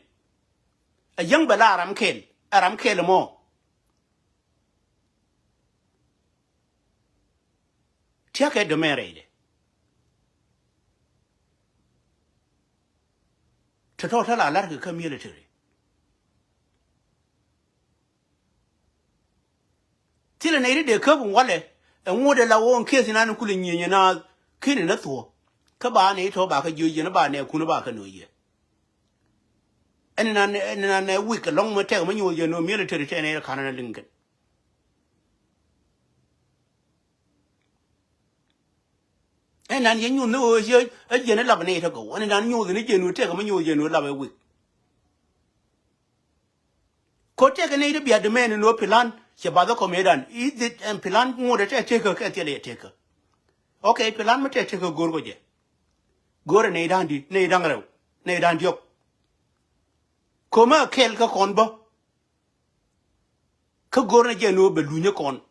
A yäŋ bɛ la ram kɛl, a ram kɛl mɔ. Tiakɛ domain rɛydɛ. Tɔtɔ tɔ la larkɛ kä military. Thilɛ nɛy ti dee käp in walɛ ɛ ŋot ɛ la ɣöö in case inan in kulɛ nyieenyɛ naath keni nä thuɔ̱k. Kä ba nɛy tɔ̱ ba kä jiöc yɛn ba nɛɛkun ba kä nööc yɛ. Ɛn nan, ɛn nan ɛ wik ɛlɔ̱ŋ mi tɛk mi nyoth jɛ ni ɣöö military tɛn ɛ kanɛ ni liŋ kɛn. Ɛn nan yɛ nyoth ni ɣöö ɛ jiɛn ɛ lap ni ɣöö tɛ gɔw. Ɛn nan nyoth ni jɛ ni ɣöö tɛk mi nyoth jɛ ni ɣöö lap ɛ wik. Ko tɛk ni ti bia demand ni ɣöö plan cɛ bath ɛ kɔmedian. Is it ɛn plan ŋot ɛ tɛ tëkä kɛ thilɛ yɛ tëkä? Okay, plan mi tɛ tëkä go̱o̱r kɔ jɛ. Go̱o̱rɛ nɛy da̱ŋ di̱, nɛy da̱ŋ rɛw, nɛy da̱ŋ diɔ̱k. Ko̱mä kɛl kä kɔn bä. Kä go̱o̱r ni jɛ ni ɣöö bɛ lunyä kɔn.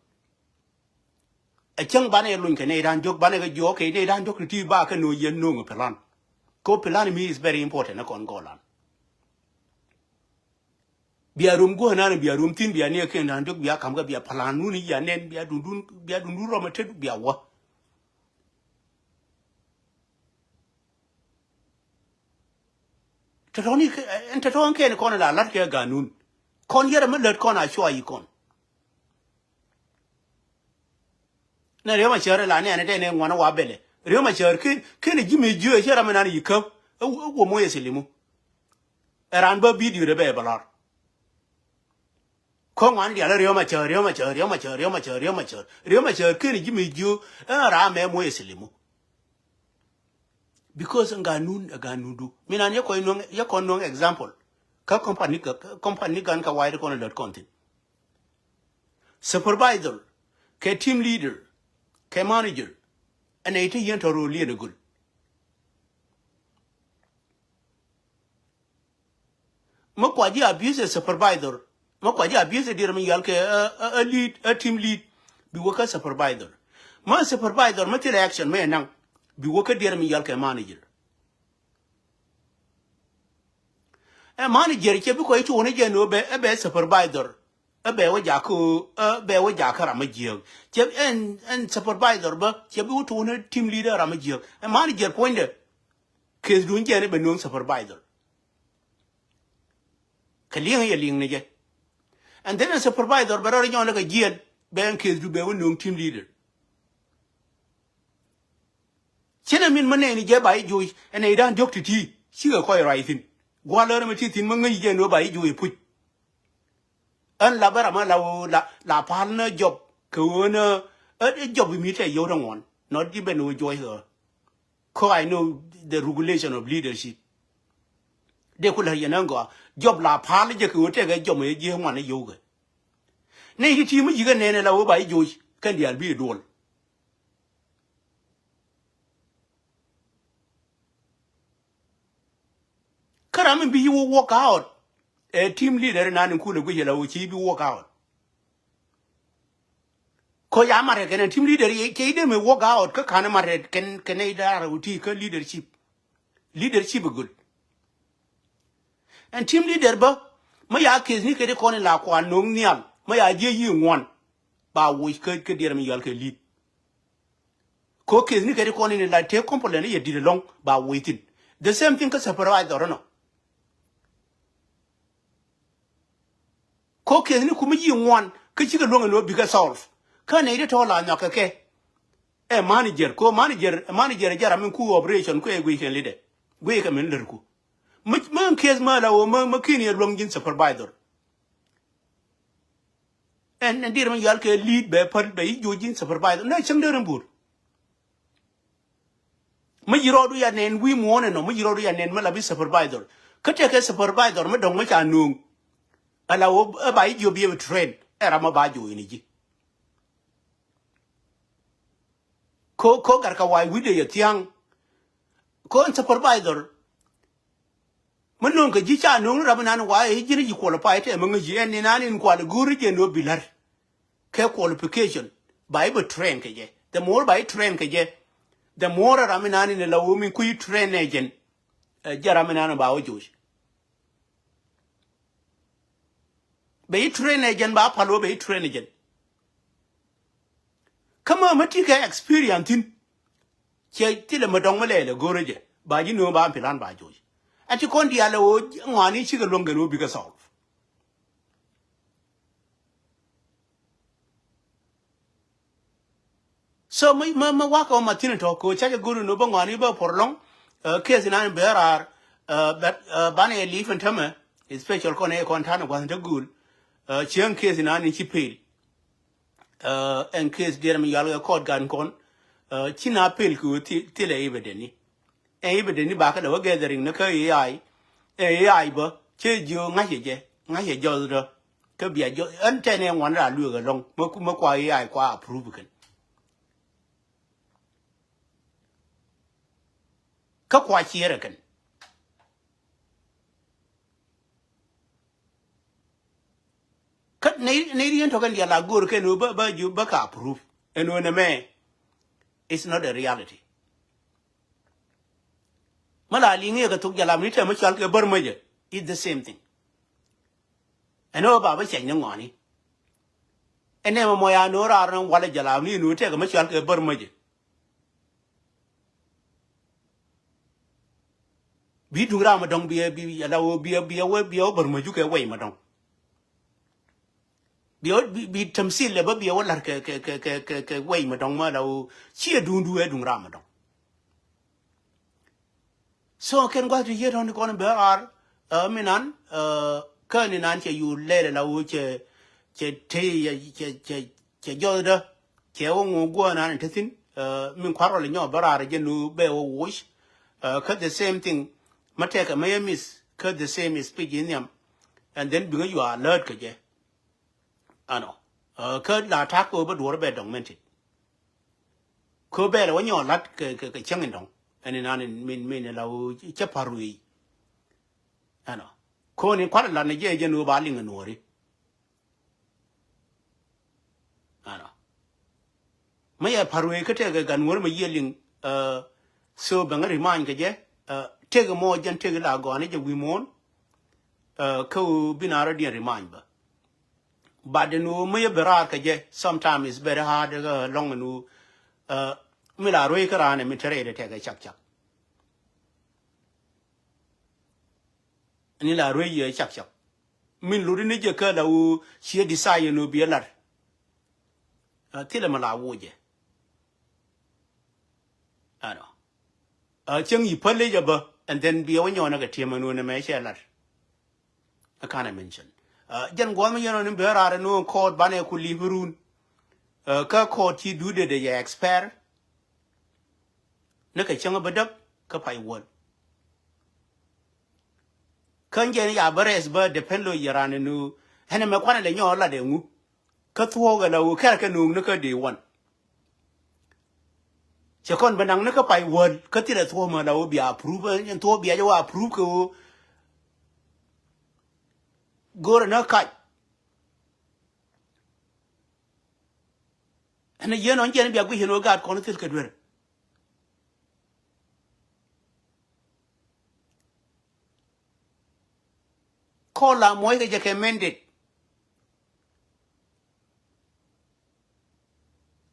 Ɛ cäŋ banɛ luny kɛ nɛy da̱ŋ diɔ̱k, banɛ kɛ jiök, okay, nɛy da̱ŋ diɔ̱k ti ti ba kɛ ni ɣöö yɛn no̱o̱ŋ ɛ plan. Kɛ ɣöö plan mi is very important ni kɔn gɔlan. Bia rom guäär nan, bia rom thi̱n, bia ni ɛ kɛn da̱ŋ diɔ̱k, bia ka̱m kɛ, bia plan nun i̱, bia nɛn, bia dundun, bia dundun rɔm ɛ tet, bia wä. Tɔ̱tɔ̱ni kɛ, ɛn tɔ̱tɔ̱ ɛn kɛn kɔn la la̱t kɛ ganun. Kɔn yɛrɛ mi lät kɔn a cua yi kɔn. Nɛ Riek Machar la nɛɛni tɛn ɛ ŋuan wa bɛlɛ. Riek Machar ken, ken ji̱ mi jiö cɛ ram mi nan yi käp. Ɛ wä moc ɛ silimu. Ɛ ran bä video dɛ bɛ bɛ lar. Kä ŋuan dial Riek Machar, Riek Machar, Riek Machar, Riek Machar, Riek Machar. Riek Machar ken ji̱ mi jiö ɛ ran mɛ moc ɛ silimu. Because ɛ ganun, ɛ ganun du. Mi nan yɛ kɔn nuɔ̱ŋ, yɛ kɔn nuɔ̱ŋ example. Kä company, kä company gan kä wide kɔn lät kɔn thi̱n. Supervisor, kɛ team leader, kɛ manager. Ɛn ɛ ite yɛn tɔ̱ ro̱o̱l yɛn ɛ göl. Mi kua ji̱ abuse ɛ supervisor, mi kua ji̱ abuse ɛ dier mi yal kɛ ɛ, ɛ, ɛ lead, ɛ team lead, bi wä kä supervisor. Mi supervisor mi thilɛ action mi ɛ naŋ, bi wä kä dier mi yal kɛ manager. Ɛ manager cɛ bi kɔc tuɔɔni jɛ ni ɣöö bɛ, ɛ bɛ supervisor. Ɛ bɛ wä jakä, ɛ bɛ wä jakä ram mi jiääk. Cɛ ɛn, ɛn supervisor bä, cɛ bi wä tuɔɔni team leader ram mi jiääk. Ɛ manager puɔ̱nydɛ. Case dun jɛ ni bɛ nööŋ supervisor. Kɛ liŋ yɛ liŋ ni jɛ. And then a supervisor bɛ rɔ ri nyɔn ni kɛ jiɛn bɛ ɛn case du bɛ wä nööŋ team leader. Cin ɛ min mä nɛɛni jɛ ba i̱ joc ɛn ɛ i̱ da̱ŋ diɔ̱k ti̱ti̱ cikɛ kɔc ruac thi̱n. Gua̱l lär mi ti thi̱n mä ŋäc jɛ ni wä ba i̱ joc i̱ puc. Ɣän la bä ram ɣän la ɣöö la, la pal ni jɔp kɛ ɣöö ni, ɛ, ɛ jɔp mi tɛ yio̱w ti ŋuɔ̱n. Not even ɣöö juɔc ɣä. Cause I know the regulation of leadership. Dee ku lär yɛn ɣän gɔaa. Jɔp la pal jɛ kɛ ɣöö tɛkɛ jɔp mi ji̱ ŋuan ni yio̱w kɛ. Nɛy ti ti mi ji̱ kɛ nɛn ɛ la ɣöö ba ji̱ joc kɛn diaal bi duɔl. Kä ram mi bi yi wä work out. Ɛ team leader nan in kulɛ guic yɛ la wä ci bi work out. Kɔ ya marɛ kɛn team leader yɛ cɛ yi dee mi work out kä kan marɛ kɛn kɛn idaar wä ti kä leadership. Leadership ɛ göl. Ɛn team leader bä mä ya case ni kɛ di kɔn in la kuan no̱o̱ŋ nhial mä ya jiɛ yi ŋuan. Ba woc kä kä diɛr mi yɔal kɛ lead. Ko case ni kɛ di kɔn in la tëë complain yɛ dit ɛlɔ̱ŋ ba woc thi̱n. The same thing kä supervisor ɛnɔ. Ko case ni kum mi yi ŋuan kä cikɛ luäŋ ɛn ɣöö bikɛ solve. Kä nɛy ti tɔ̱ la nyɔk kɛ kɛ. Ɛ manager, ko manager, manager ɛ jɛ ram in ku operation ku ɛ guic kɛn leader. Guic kɛ min lär ku. Mä, mä case mä la ɣöö mä, mä ki̱n yɛ luäŋ ji̱n supervisor. Ɛn, ɛn dier mi yɔal kɛ lead bɛ päl bɛ i̱ joc ji̱n supervisor. Nɛ cäŋ dee rin buur. Mi ji̱ rɔɔdu ya nɛn wi̱i̱ muɔ̱ɔ̱n ɛnɔ, mi ji̱ rɔɔdu ya nɛn mi la bi supervisor. Kä tëëkɛ supervisor mi dɔ̱ŋ mi ca nööŋ. Ala wä ɛ ba i̱ jiök bi ɛ train. Ɛ ram mi ba joc ni ji̱. Ko, ko gat ka wa̱i̱ wi̱cdɛ yɛ thia̱a̱ŋ. Ko ɛn supervisor. Mi nööŋ kɛ ji̱ ca nööŋ ni rap inan wa̱i̱ i̱ ji̱n i̱ ji̱ qualify tɛ mi ŋäc ji̱ ɛn inan in kual i̱ go̱o̱ri jɛ ni ɣöö bi la̱r. Kɛ qualification ba i̱ bɛ train kɛ jɛ. The more ba i̱ train kɛ jɛ, the more ram inan in la wä mi kui̱ train nɛ jɛn. Ɛ jɛ ram inan ba wä joc. Bɛ i̱ train ɛ jɛn ba pal wä bɛ i̱ train ɛ jɛn. Kä mä mä ti kɛ experience thi̱n. Ciɛ thilɛ mä dɔ̱ŋ mä lɛɛl ɛ go̱rä jɛ ba ji̱ nööŋ ba plan ba joc. Ɛ ti kɔn diaal ɛ ɣöö ŋɔaani cikɛ luäŋ kɛn ɣöö bikɛ solve. So mi, mi, mi wakɛ wä ma thi̱n tɔ̱ kɛ ɣöö ca jɛ go̱r in ɣöö bä ŋɔaani bä puɔr lɔ̱ŋ. Ɛ, case inan bɛ raar. Ɛ, but, ɛ, banɛ yɛ li̱i̱p in tämɛ. Especial kɔn ɛ kɔn ta̱a̱n ɛ gua̱th ni te gööl. Cieŋ case inan in ci pel. Ɛn case diɛɛr mi yual kɛ court gan kɔn. Ci na pel kɛ ɣöö thilɛ evidence ni. Ɛn evidence ni bakɛ lɛ wä gathering ni kä A I. Ɛ A I bä cɛ jiö ŋa̱cɛ jɛ ŋa̱cɛ jɔthdä. Kä bia jɔth ɛn tɛn ɛ ŋuan raa lueek ɛlɔ̱ŋ mä kua A I kua approve kɛn. Kä kua ciɛɛrɛ kɛn. Kä nɛy nɛy ri yɛn tɔ̱kɛn diaal a go̱o̱r kɛn ɣöö bä bä ji̱ bä ka approve ɛn ɣöö nɛmɛ. It's not a reality. Mä la liŋ i̱ kɛ thok jalam ni tɛm mä cɔal kɛ bär mäcä. It's the same thing. Ɛn ɣöö ba bä cɛny ni ŋɔni. Ɛn nɛmɛ mɔ ya no̱o̱ŋ raar ni walɛ jalam ni no̱o̱ŋ tɛk mä cɔal kɛ bär mäcä. Bi duŋ ram mi dɔ̱ŋ bi bi ala wo bi bi wo bi wo bär ma juk kɛ wei ma dɔ̱ŋ. Bi wo bi bi tamsil lɛ ba bi wo lar kɛ kɛ kɛ kɛ kɛ kɛ wei ma dɔ̱ŋ ma ala wo. Ci a duŋ du ɛ duŋ ram mi dɔ̱ŋ. So kɛn gua̱th ti yiet ɣän ti kɔn bɛ raar. Ɛ mi nan ɛ kä ni nan cɛ yu lɛl ala wo cɛ cɛ te cɛ cɛ cɛ jɔthdä. Cɛ wä ŋu guɔ nan te thin. Ɛ min kua̱r wala nyɔ bä raar jɛ nu bɛ wä woc. Ɛ kä the same thing. Mä tɛkɛ mä yɛ miss kä the same speech in nhiam. And then biŋä yua alert kɛ jɛ. Ɛnɔ ɛ kä la ta̱a̱ kɛ wä bä duɔr bɛ dɔŋ mɛn tit. Kɛ wä bɛ lɛ wä nyɔ lat kɛ kɛ kɛ cäŋ in dɔŋ. Ɛn in nan in min min la wä cɛ pa̱r wee. Ɛnɔ kɔn in kua̱r lat ni jɛ jɛ nu ba liŋ in nuɔri. Ɛnɔ mä yɛ pa̱r wee kä tëëkɛ gan wär mä yiëë liŋ. So bɛŋä remind kɛ jɛ tëëkɛ mɔ jɛn tëëkɛ la gɔani jɛ wi̱i̱ muɔ̱ɔ̱n. Kä ɣöö bi na rɔ diɛn remind bä. But in ɣöö mä yɛ bɛ raar kɛ jɛ sometimes it's very hard kä lɔŋ in ɣöö mi la ruëëc kä raan ɛ mi te rɛy dɛ tɛkɛ cak cak. Ni la ruec yɛ cak cak. Min luri ni jɛ kä la wu ciɛ desire ni bi lar. Thilɛ mi la wu jɛ. Ɛnɔ cäŋ yi päl jɛ bä and then bi wä nyɔnä kɛ tiɛmɛ nu ni mɛ cɛ lar. I can't mention. Jɛn guɔth mi yɛn ɔ ni bɛ raar ni court banɛ ku li̱p run. Kä court ci duut dee dee yɛ expert. Ni kɛ cäŋ bä däk kä pay wäl. Kä jɛn ya bä rɛs bä depend lo yɛ ran ni nu. Ɛn mɛ kuanɛ lɛ nyɔ la dee ŋu. Kä thuɔɔk ala wä kɛr kɛ no̱o̱ŋ ni kä dee wan. Cɛ kɔn bɛ naŋ ni kä pay wäl kä thilɛ thuɔɔk mɛ la wä bia approve ɛn thuɔɔk bia jɛ wä approve kɛ wä. Go̱rɛ ni kac. Ɛn a yieen ɔn jiɛn bia guic ɛn ɣöö gaat kɔn thil kɛ duer. Kɔn la muɔc kɛ jɛ kɛ mendit.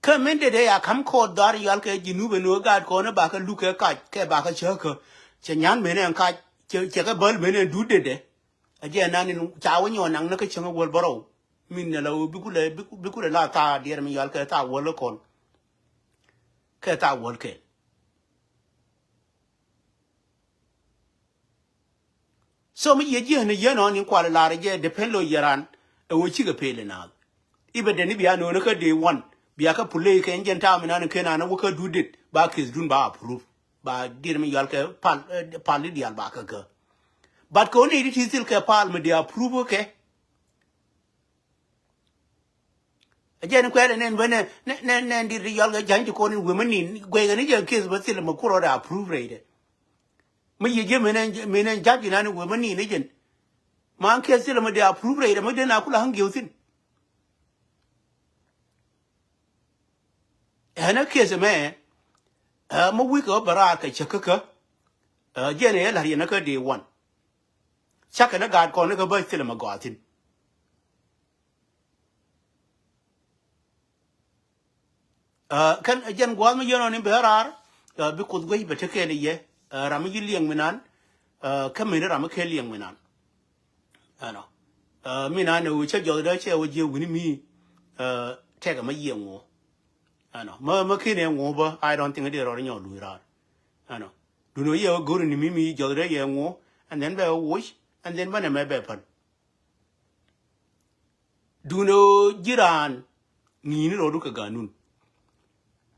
Kä mendit ɛ ya ka̱m kɔɔt dhar yual kɛ ji̱ nup ɛn ɣöö gaat kɔn ɛ bakɛ luk kɛ kac kɛ bakɛ cäkä. Cɛ nyan men ɛn kac cɛ kɛ bäl men ɛn dut detdɛ. A jɛ nan in ca wä nyɔɔn naŋ ni kä cäŋ a wäl bärɔw. Min nɛ la ɣöö bi kulɛ bi kulɛ la thaa diɛɛr mi yɔal kɛ thaa wäl kɔn. Kɛ thaa wäl kɛn. So mi yiɛ jiɛn ni yɛn ɔn in kual lar jɛ depend lo yɛran. Ɛ wä cikɛ pel in naath. I̱ bɛ dɛn i̱ bia no̱o̱n kä day one bia kä puley kɛ in jɛn ta̱a̱ mi nan in ken an wä kä dut det ba case dun ba approve. Ba diɛɛr mi yɔal kɛ pal pal i̱ diaal ba kä kä. But kɛ wä ni ti ti thil kɛ pal mi dee approve kɛ. A jɛn kuɛɛl ɛ nɛn bä nɛ nɛ nɛ nɛ dit ri yɔl kɛ ja̱ny ti ko̱n in wemä nin guɛy kɛ ni jɛ case bä thil mɛ kurɔ dɛ approve rɛy dɛ. Mä yiëë ji̱ menɛ menɛ ja̱p ji̱ nan in wemä nin ni jɛn. Ma case thil mɛ dee approve rɛy dɛ mä dee na kula ɣän gieu thin. Ɛn ɛ case mɛ ɛ mä wi̱i̱ kɛ wä bɛ raar kɛ cäk kä kä. Ɛ jɛn ɛ la̱r yɛn kä day one. Cakɛ ni gaat kɔn ni kä bä thil mɛ gɔaa thin. Kɛn jɛn gua̱a̱th mi yɛn ɔ ni bɛ raar bi kuoth guec bɛ te kɛɛl yɛ. Ram mi yi liɛŋ mi nan kä meni ram mi kɛ liɛŋ mi nan. Ɛnɔ mi nan ɛ ɣöö cä jɔth dee cɛ wä jiɛ wi̱ni mi tɛkɛ mi yiɛ ŋuɔ. Ɛnɔ mi mi kin ɛ ŋuɔ bä I don't think dee rɔɔd nyɔ luc raar. Ɛnɔ dun ɣöö yɛ wä go̱r ni mi mi jɔth dee yɛ ŋuɔ and then bɛ wä woc. And then bä nɛmɛ bɛ päl. Duundɛ ɣöö ji̱n raan ŋi̱i̱ni rɔɔdu kɛ ganun.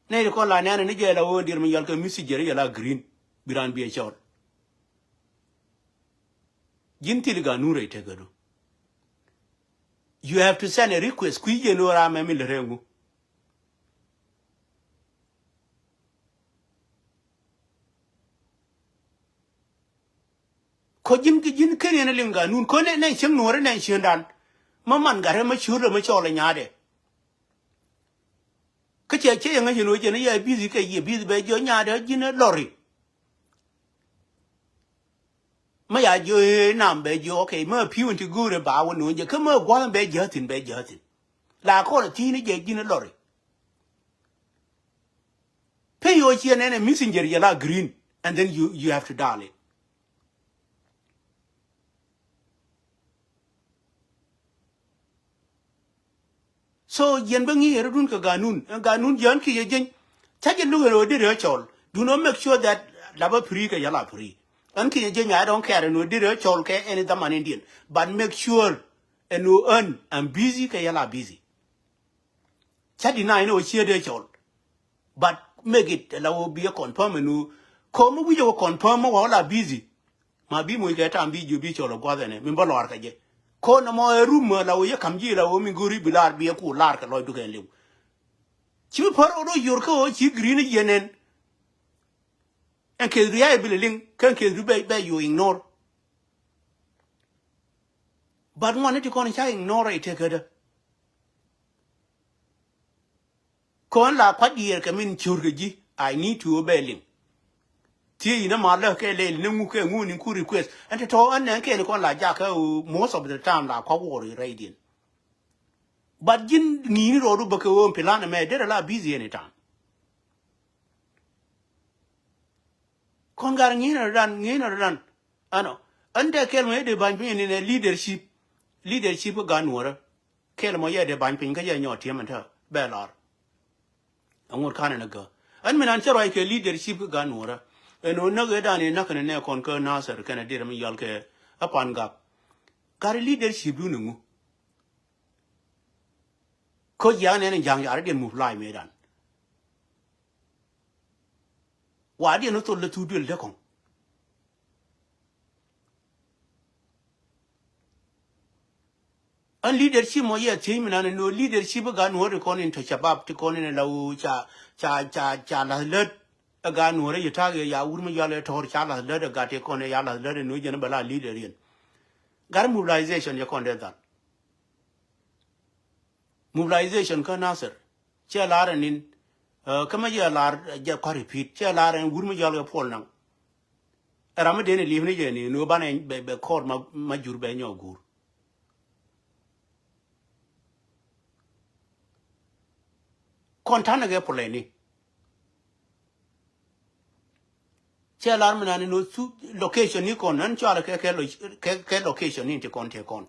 Nɛy ti kɔn la nɛɛnɛ ni jɛ la ɣöö dier mi yɔl kɛ messenger yɛ la green bi raan bi ɛ cɔl. Ji̱n thil ganun rɛy tekädu. You have to send a request kui̱ jɛ ni ɣöö ram mɛ mi lät rɛŋu. Kä ji̱n, ji̱n ken yɛn liŋ ganun kä nɛ, nɛ cieŋ nuɔ̱ɔ̱ri nɛ ciëŋdan. Mä man gat rɛ mä ciöt rɛ mä cɔɔl ɛ nyaadɛ. Kä cɛ cɛ yɛ ŋäc yɛn ɣöö jɛn yɛ busy kɛ yɛ busy bɛ jiɔ nyaadɛ ji̱n ɛ lɔri. Mä ya jiɔ ëë nam bɛ jiɔ, okay, mä pi̱w in ti go̱o̱rɛ ba wä nuɔ̱ɔ̱n jɛ kä mä gua̱th bɛ ji̱ thi̱n bɛ ji̱ thi̱n. La kɔn thi̱n jɛ ji̱n ɛ lɔri. Pay your chair and a messenger yɛ la green, and then you, you have to dial it. So yɛn bä ŋi̱i̱c rɔ̱dun kɛ ganun, ɛn ganun jɛ ɣän kiɛ jɛ jeny. Ca jɛ luk ɛn ɣöö deri ɣä cɔl. Duundɛ make sure that la bä free kɛ yɛ la free. Ɣän kiɛ jɛ jeny, I don't care ɛn ɣöö deri ɣä cɔl kɛ any dhaman in diɛn. But make sure ɛn ɣöö ɣän I'm busy kɛ yɛ la busy. Ca deny ni ɣöö ciɛ dee cɔl. But make it la ɣöö bi ɛ confirm ɛn ɣöö ko̱o̱m mi wi̱c ɛ ɣöö confirm mi wä la busy. Ma bi moc kɛ tam bi jiö bi cɔl ɛ gua̱th ɛnɛ min bä lɔaar kɛ jɛ. Ko̱o̱m nɔmɔ ɛ rum la ɣöö yɛ ka̱m ji̱ la ɣöö min go̱o̱ri bi lar bi ɛ ku lar kɛ lɔcdu kɛn liw. Ci bi pär ɣöö dɔ̱ yor kä ɣöö ci green yɛn ɛn. Ɛn keth ri yay bi lɛ liŋ kä ɛn keth ri bɛ, bɛ yo ignore. But ŋuan ni ti kɔn ca ignore ɛ tekädä. Kɔn la kua̱c diɛɛr kɛ min cör kɛ ji̱, I need to obey liŋ. Thiec inä ma lä kɛ lɛl ni ŋu kɛ ŋu ni ku request. Ɛn te tɔ̱ ɛn nɛn kɛn kɔn la jakä ɣöö most of the time la kua̱c wuɔr i̱ rɛydiɛn. But ji̱n ŋi̱i̱ni rɔɔdu bä kɛ ɣöö plan ɛmɛ derɛ la busy anytime. Kɔn gar ŋi̱i̱n rɔ̱dan, ŋi̱i̱n rɔ̱dan. Ɛnɔ, ɛn dee kɛl mɔ yɛ dee ba̱ny piny ni nɛ leadership. Leadership kä gan nuɔrä. Kɛl mɔ yɛ dee ba̱ny piny kä yɛ nyɔɔt tiɛm ɛn tä bɛ lar. Ɛŋut kanɛ ni gä. Ɛn min an cä ruac kɛ leadership kä gan nuɔrä. Ɛn ɣöö näk ëëdan in näk kɛn nɛ kɔn kä Nasir kɛn a dir mi yɔl kɛ a pan gak. Gari leadership dun iŋu. Kä jiaŋ nɛn in ja̱ŋ yar idiɛn move lai mëëdan. Wa diɛn ni thol lɛ thuk duël dee kɔŋ. Ɛn leadership mɔ yɛ thiec mi nan ni no leadership ɛ gat nuɔ̱ɔ̱r ti kɔn in tɔ cabab ti kɔn in la wu ca, ca, ca, ca lath lät. Ɛ gat nuɔ̱ɔ̱r ɛ yi ta̱a̱k yɛ ya wur mi yɔal ɛ tɔ̱ɔ̱r ca lath lät ɛ gat ti kɔn ɛ ya lath lät ɛ no jɛn ɛ bɛ la leader yɛn. Gat mobilization yɛ kɔn dee dhal. Mobilization kä Nasir. Cɛ lar ɛn in, ɛ, kä mä yɛ lar, ɛ, jɛ kɔ̱a̱r repeat. Cɛ lar ɛn wur mi yɔal kɛ puɔl naŋ. Ɛ ram mi den ɛ li̱ep ni jɛ ni, ni wä banɛ bɛ, bɛ kɔɔr ma, ma jur bɛ nyɔk guur. Kɔn ta̱nɛ kɛ puɔlɛ ni. Cɛ lar mi nani no thu location ni kɔn, ɛn cɔalɛ kɛ, kɛ lo-, kɛ, kɛ location ni ti kɔn, ti kɔn.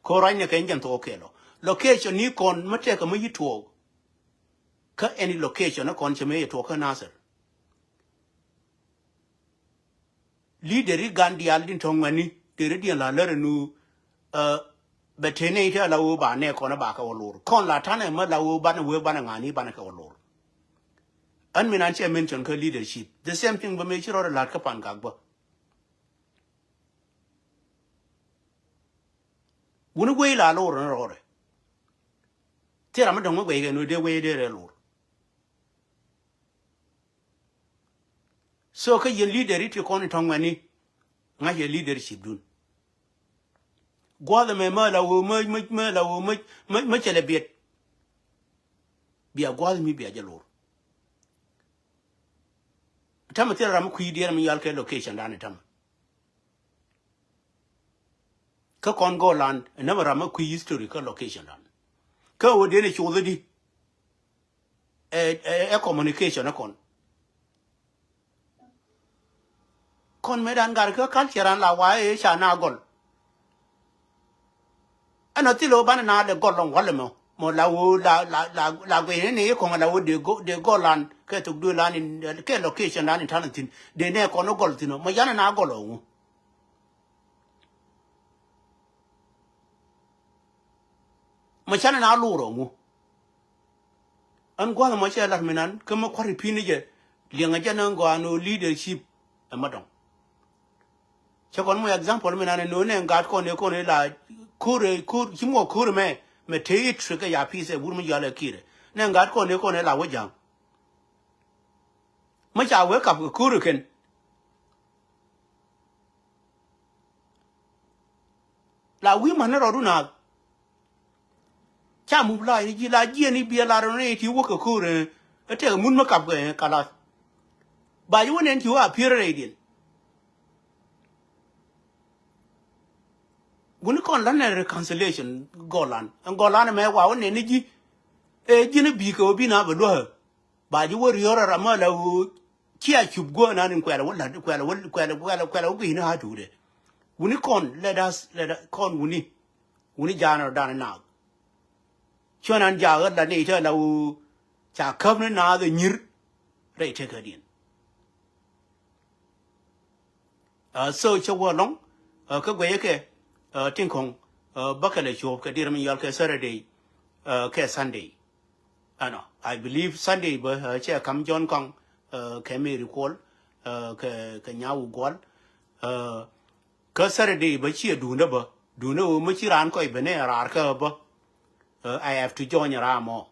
Ko ruacnɛ kɛ jɛn thok kɛ lɔ. Location ni kɔn mi tɛkɛ mi yi tuɔɔk. Kä any location ni kɔn cɛ mi yi tuɔɔk kä Nasir. Leader i̱ gan diaal din tɔ̱ŋ mɛni, deri diɛn la lär nu, ɛ, bɛ tene ite la wee ba nɛ kɔn ba kɛ wä lor. Kɔn la tanɛ mɛ la wee banɛ wee banɛ ŋani banɛ kɛ wä lor. Ɛn min an cɛ mention kä leadership. The same thing bä mëë ci rɔɔdɛ la̱t kä pan gak bä. Wuni wee la lor ni rɔɔdɛ. Thil ram mi dɔ̱ŋ mi wee kɛ nu dee wee dee rɛ lor. So kä yɛn leader i̱ ti kɔn i̱ tɔ̱ŋ mɛni. Ŋa̱c yɛ leadership dun. Gua̱th ɛmɛ mä la wee mä, mä, mä la wee mä, mä, mä cɛ lɛ biɛt. Bia gua̱th mi bia jɛ lor. Tamɛ thil ram mi kui̱ diɛɛr mi yal kɛ location dan i̱ tamɛ. Kä kɔn go̱o̱lan, ɛ nɛmɛ ram mi kui̱ history kä location dan. Kä wä den i̱ cuuth i̱di. Ɛ, ɛ, ɛ communication ɛ kɔn. Kɔn mëë dan gar kä culture an la wa ëë ca na gɔl. Ɛn a thil ɣöö banɛ na lɛ gɔl lɔŋ walɛ mɔ. Mɔ la ɣöö la, la, la, la guɛy ni ni kɔŋ la ɣöö dee gɔl, dee gɔl an kɛ thok duëël an in, kɛ location an in ta̱n thi̱n. Dee nɛ kɔn gɔl thi̱n ɔ. Mɔ yanɛ na gɔl ɔ ŋu. Mɛ canɛ na lor ɔ ŋu. Ɛn gua̱th mɔ cɛ lat mi nan kä mɛ kua̱ri pi̱n ni jɛ liɛŋɛ jɛ ni gɔaa ni leadership. Ɛmɛ dɔŋ. Cɛ kɔn mɔ example mi nan ni nɛ gat kɔn ni kɔn ni la ko̱r ko̱r ci mɔ ko̱r mɛ mɛ te it trick ya piece ɛ wur mi yɔl ɛ kirɛ. Nɛ gat kɔn ni kɔn ni la wä ja̱ŋ. Mä ca wee kap kɛ ko̱r kɛn. La wi̱i̱ ma̱n ni rɔɔdu naath. Ca mup la ji̱ la jiɛn i̱ biɛ lar ni ti wä kɛ ko̱r ɛ tɛk mun mä kap kɛ kalath. Ba ji̱ wä nɛn ci wä a pier rɛydiɛn. Wuni kɔn la nɛ reconciliation gɔlan ɛn gɔlan mɛ wa wä nɛn ni ji̱. Ɛ ji̱n i̱ bi̱i̱ kɛ wä bi na bɛ luäk. Ba ji̱ wä riɔr a ram a la ɣöö cia cup guäär nan in kuɛl wä la̱t kuɛl wä kuɛl kuɛl kuɛl wä gui̱n a tuudɛ. Wuni kɔn let us let us kɔn wuni. Wuni jaanɔ dan in naath. Cuɛ nan jaak ɣä la nɛy te la ɣöö ca käp ni naath ɛ nyir rɛy tekädiɛn. Ɛ so cä wä lɔŋ ɛ kä guɛyä kɛ ɛ tin kɔŋ ɛ bä kɛ lɛ cuɔp kɛ dir mi yɔl kɛ Saturday ɛ kɛ Sunday. Ɛnɔ I believe Sunday bä ɛ cɛ kam John Kɔŋ ɛ kɛ Mary Kuɔl ɛ kɛ kɛ Nyawu Guɔl ɛ kä Saturday bä ciɛ duundä bä duundä ɣöö mä ci raan kɔc ben ɛ raar kä bä. Ɛ I have to join ram ɔ.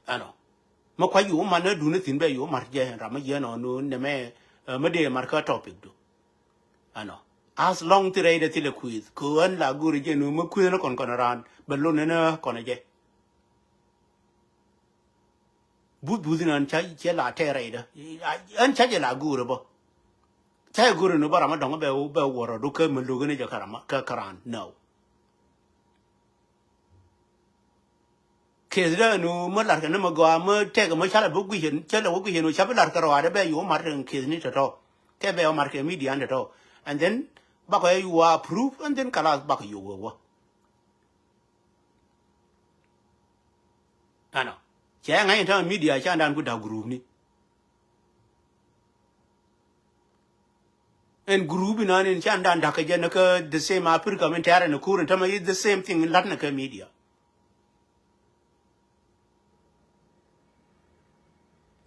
Ɛnɔ mä kua̱c yo̱o̱ man ɛ duundä thi̱n bɛ yo̱o̱ mar jɛ ram mä yɛn ɔ nu nɛmɛ ɛ mä dee mar kä topic du. Ɛnɔ as long ti rɛydɛ thilɛ kui̱th kɛ ɣän la go̱o̱ri jɛ nu mä kui̱th ni kɔn kɔn raan bɛ lon ni ni kɔn jɛ. Buth buth inan ca cɛ la tɛɛr rɛydä. Ɛn ca jɛ la go̱o̱ri bä. Ca jɛ go̱o̱ri nu bä ram a dɔ̱ŋ bɛ bɛ wä rɔdu kä mä lo̱k ni jɛ kä ram kä kä raan nɛw. Case dä nu mä lar kɛ ni mä gɔaa mä tɛk mä ca la bä guic cä la wä guic nu ca bi lar kɛ rɔaadɛ bɛ yo̱o̱ mar kɛ case ni tɔ̱tɔ̱. Kɛ bɛ wä mar kɛ media ni tɔ̱tɔ̱. And then bakɔ yɛ yuwa approve and then kalas bakɔ yo̱o̱ wä wä. Ɛnɔ cɛ ŋa̱c in tämɛ media ca dan ku da̱k group ni. Ɛn group inan in ca dan da̱k kɛ jɛ ni kä the same Africa min tɛ̈rɛ ni kur in tämɛ is the same thing in la̱t ni kä media.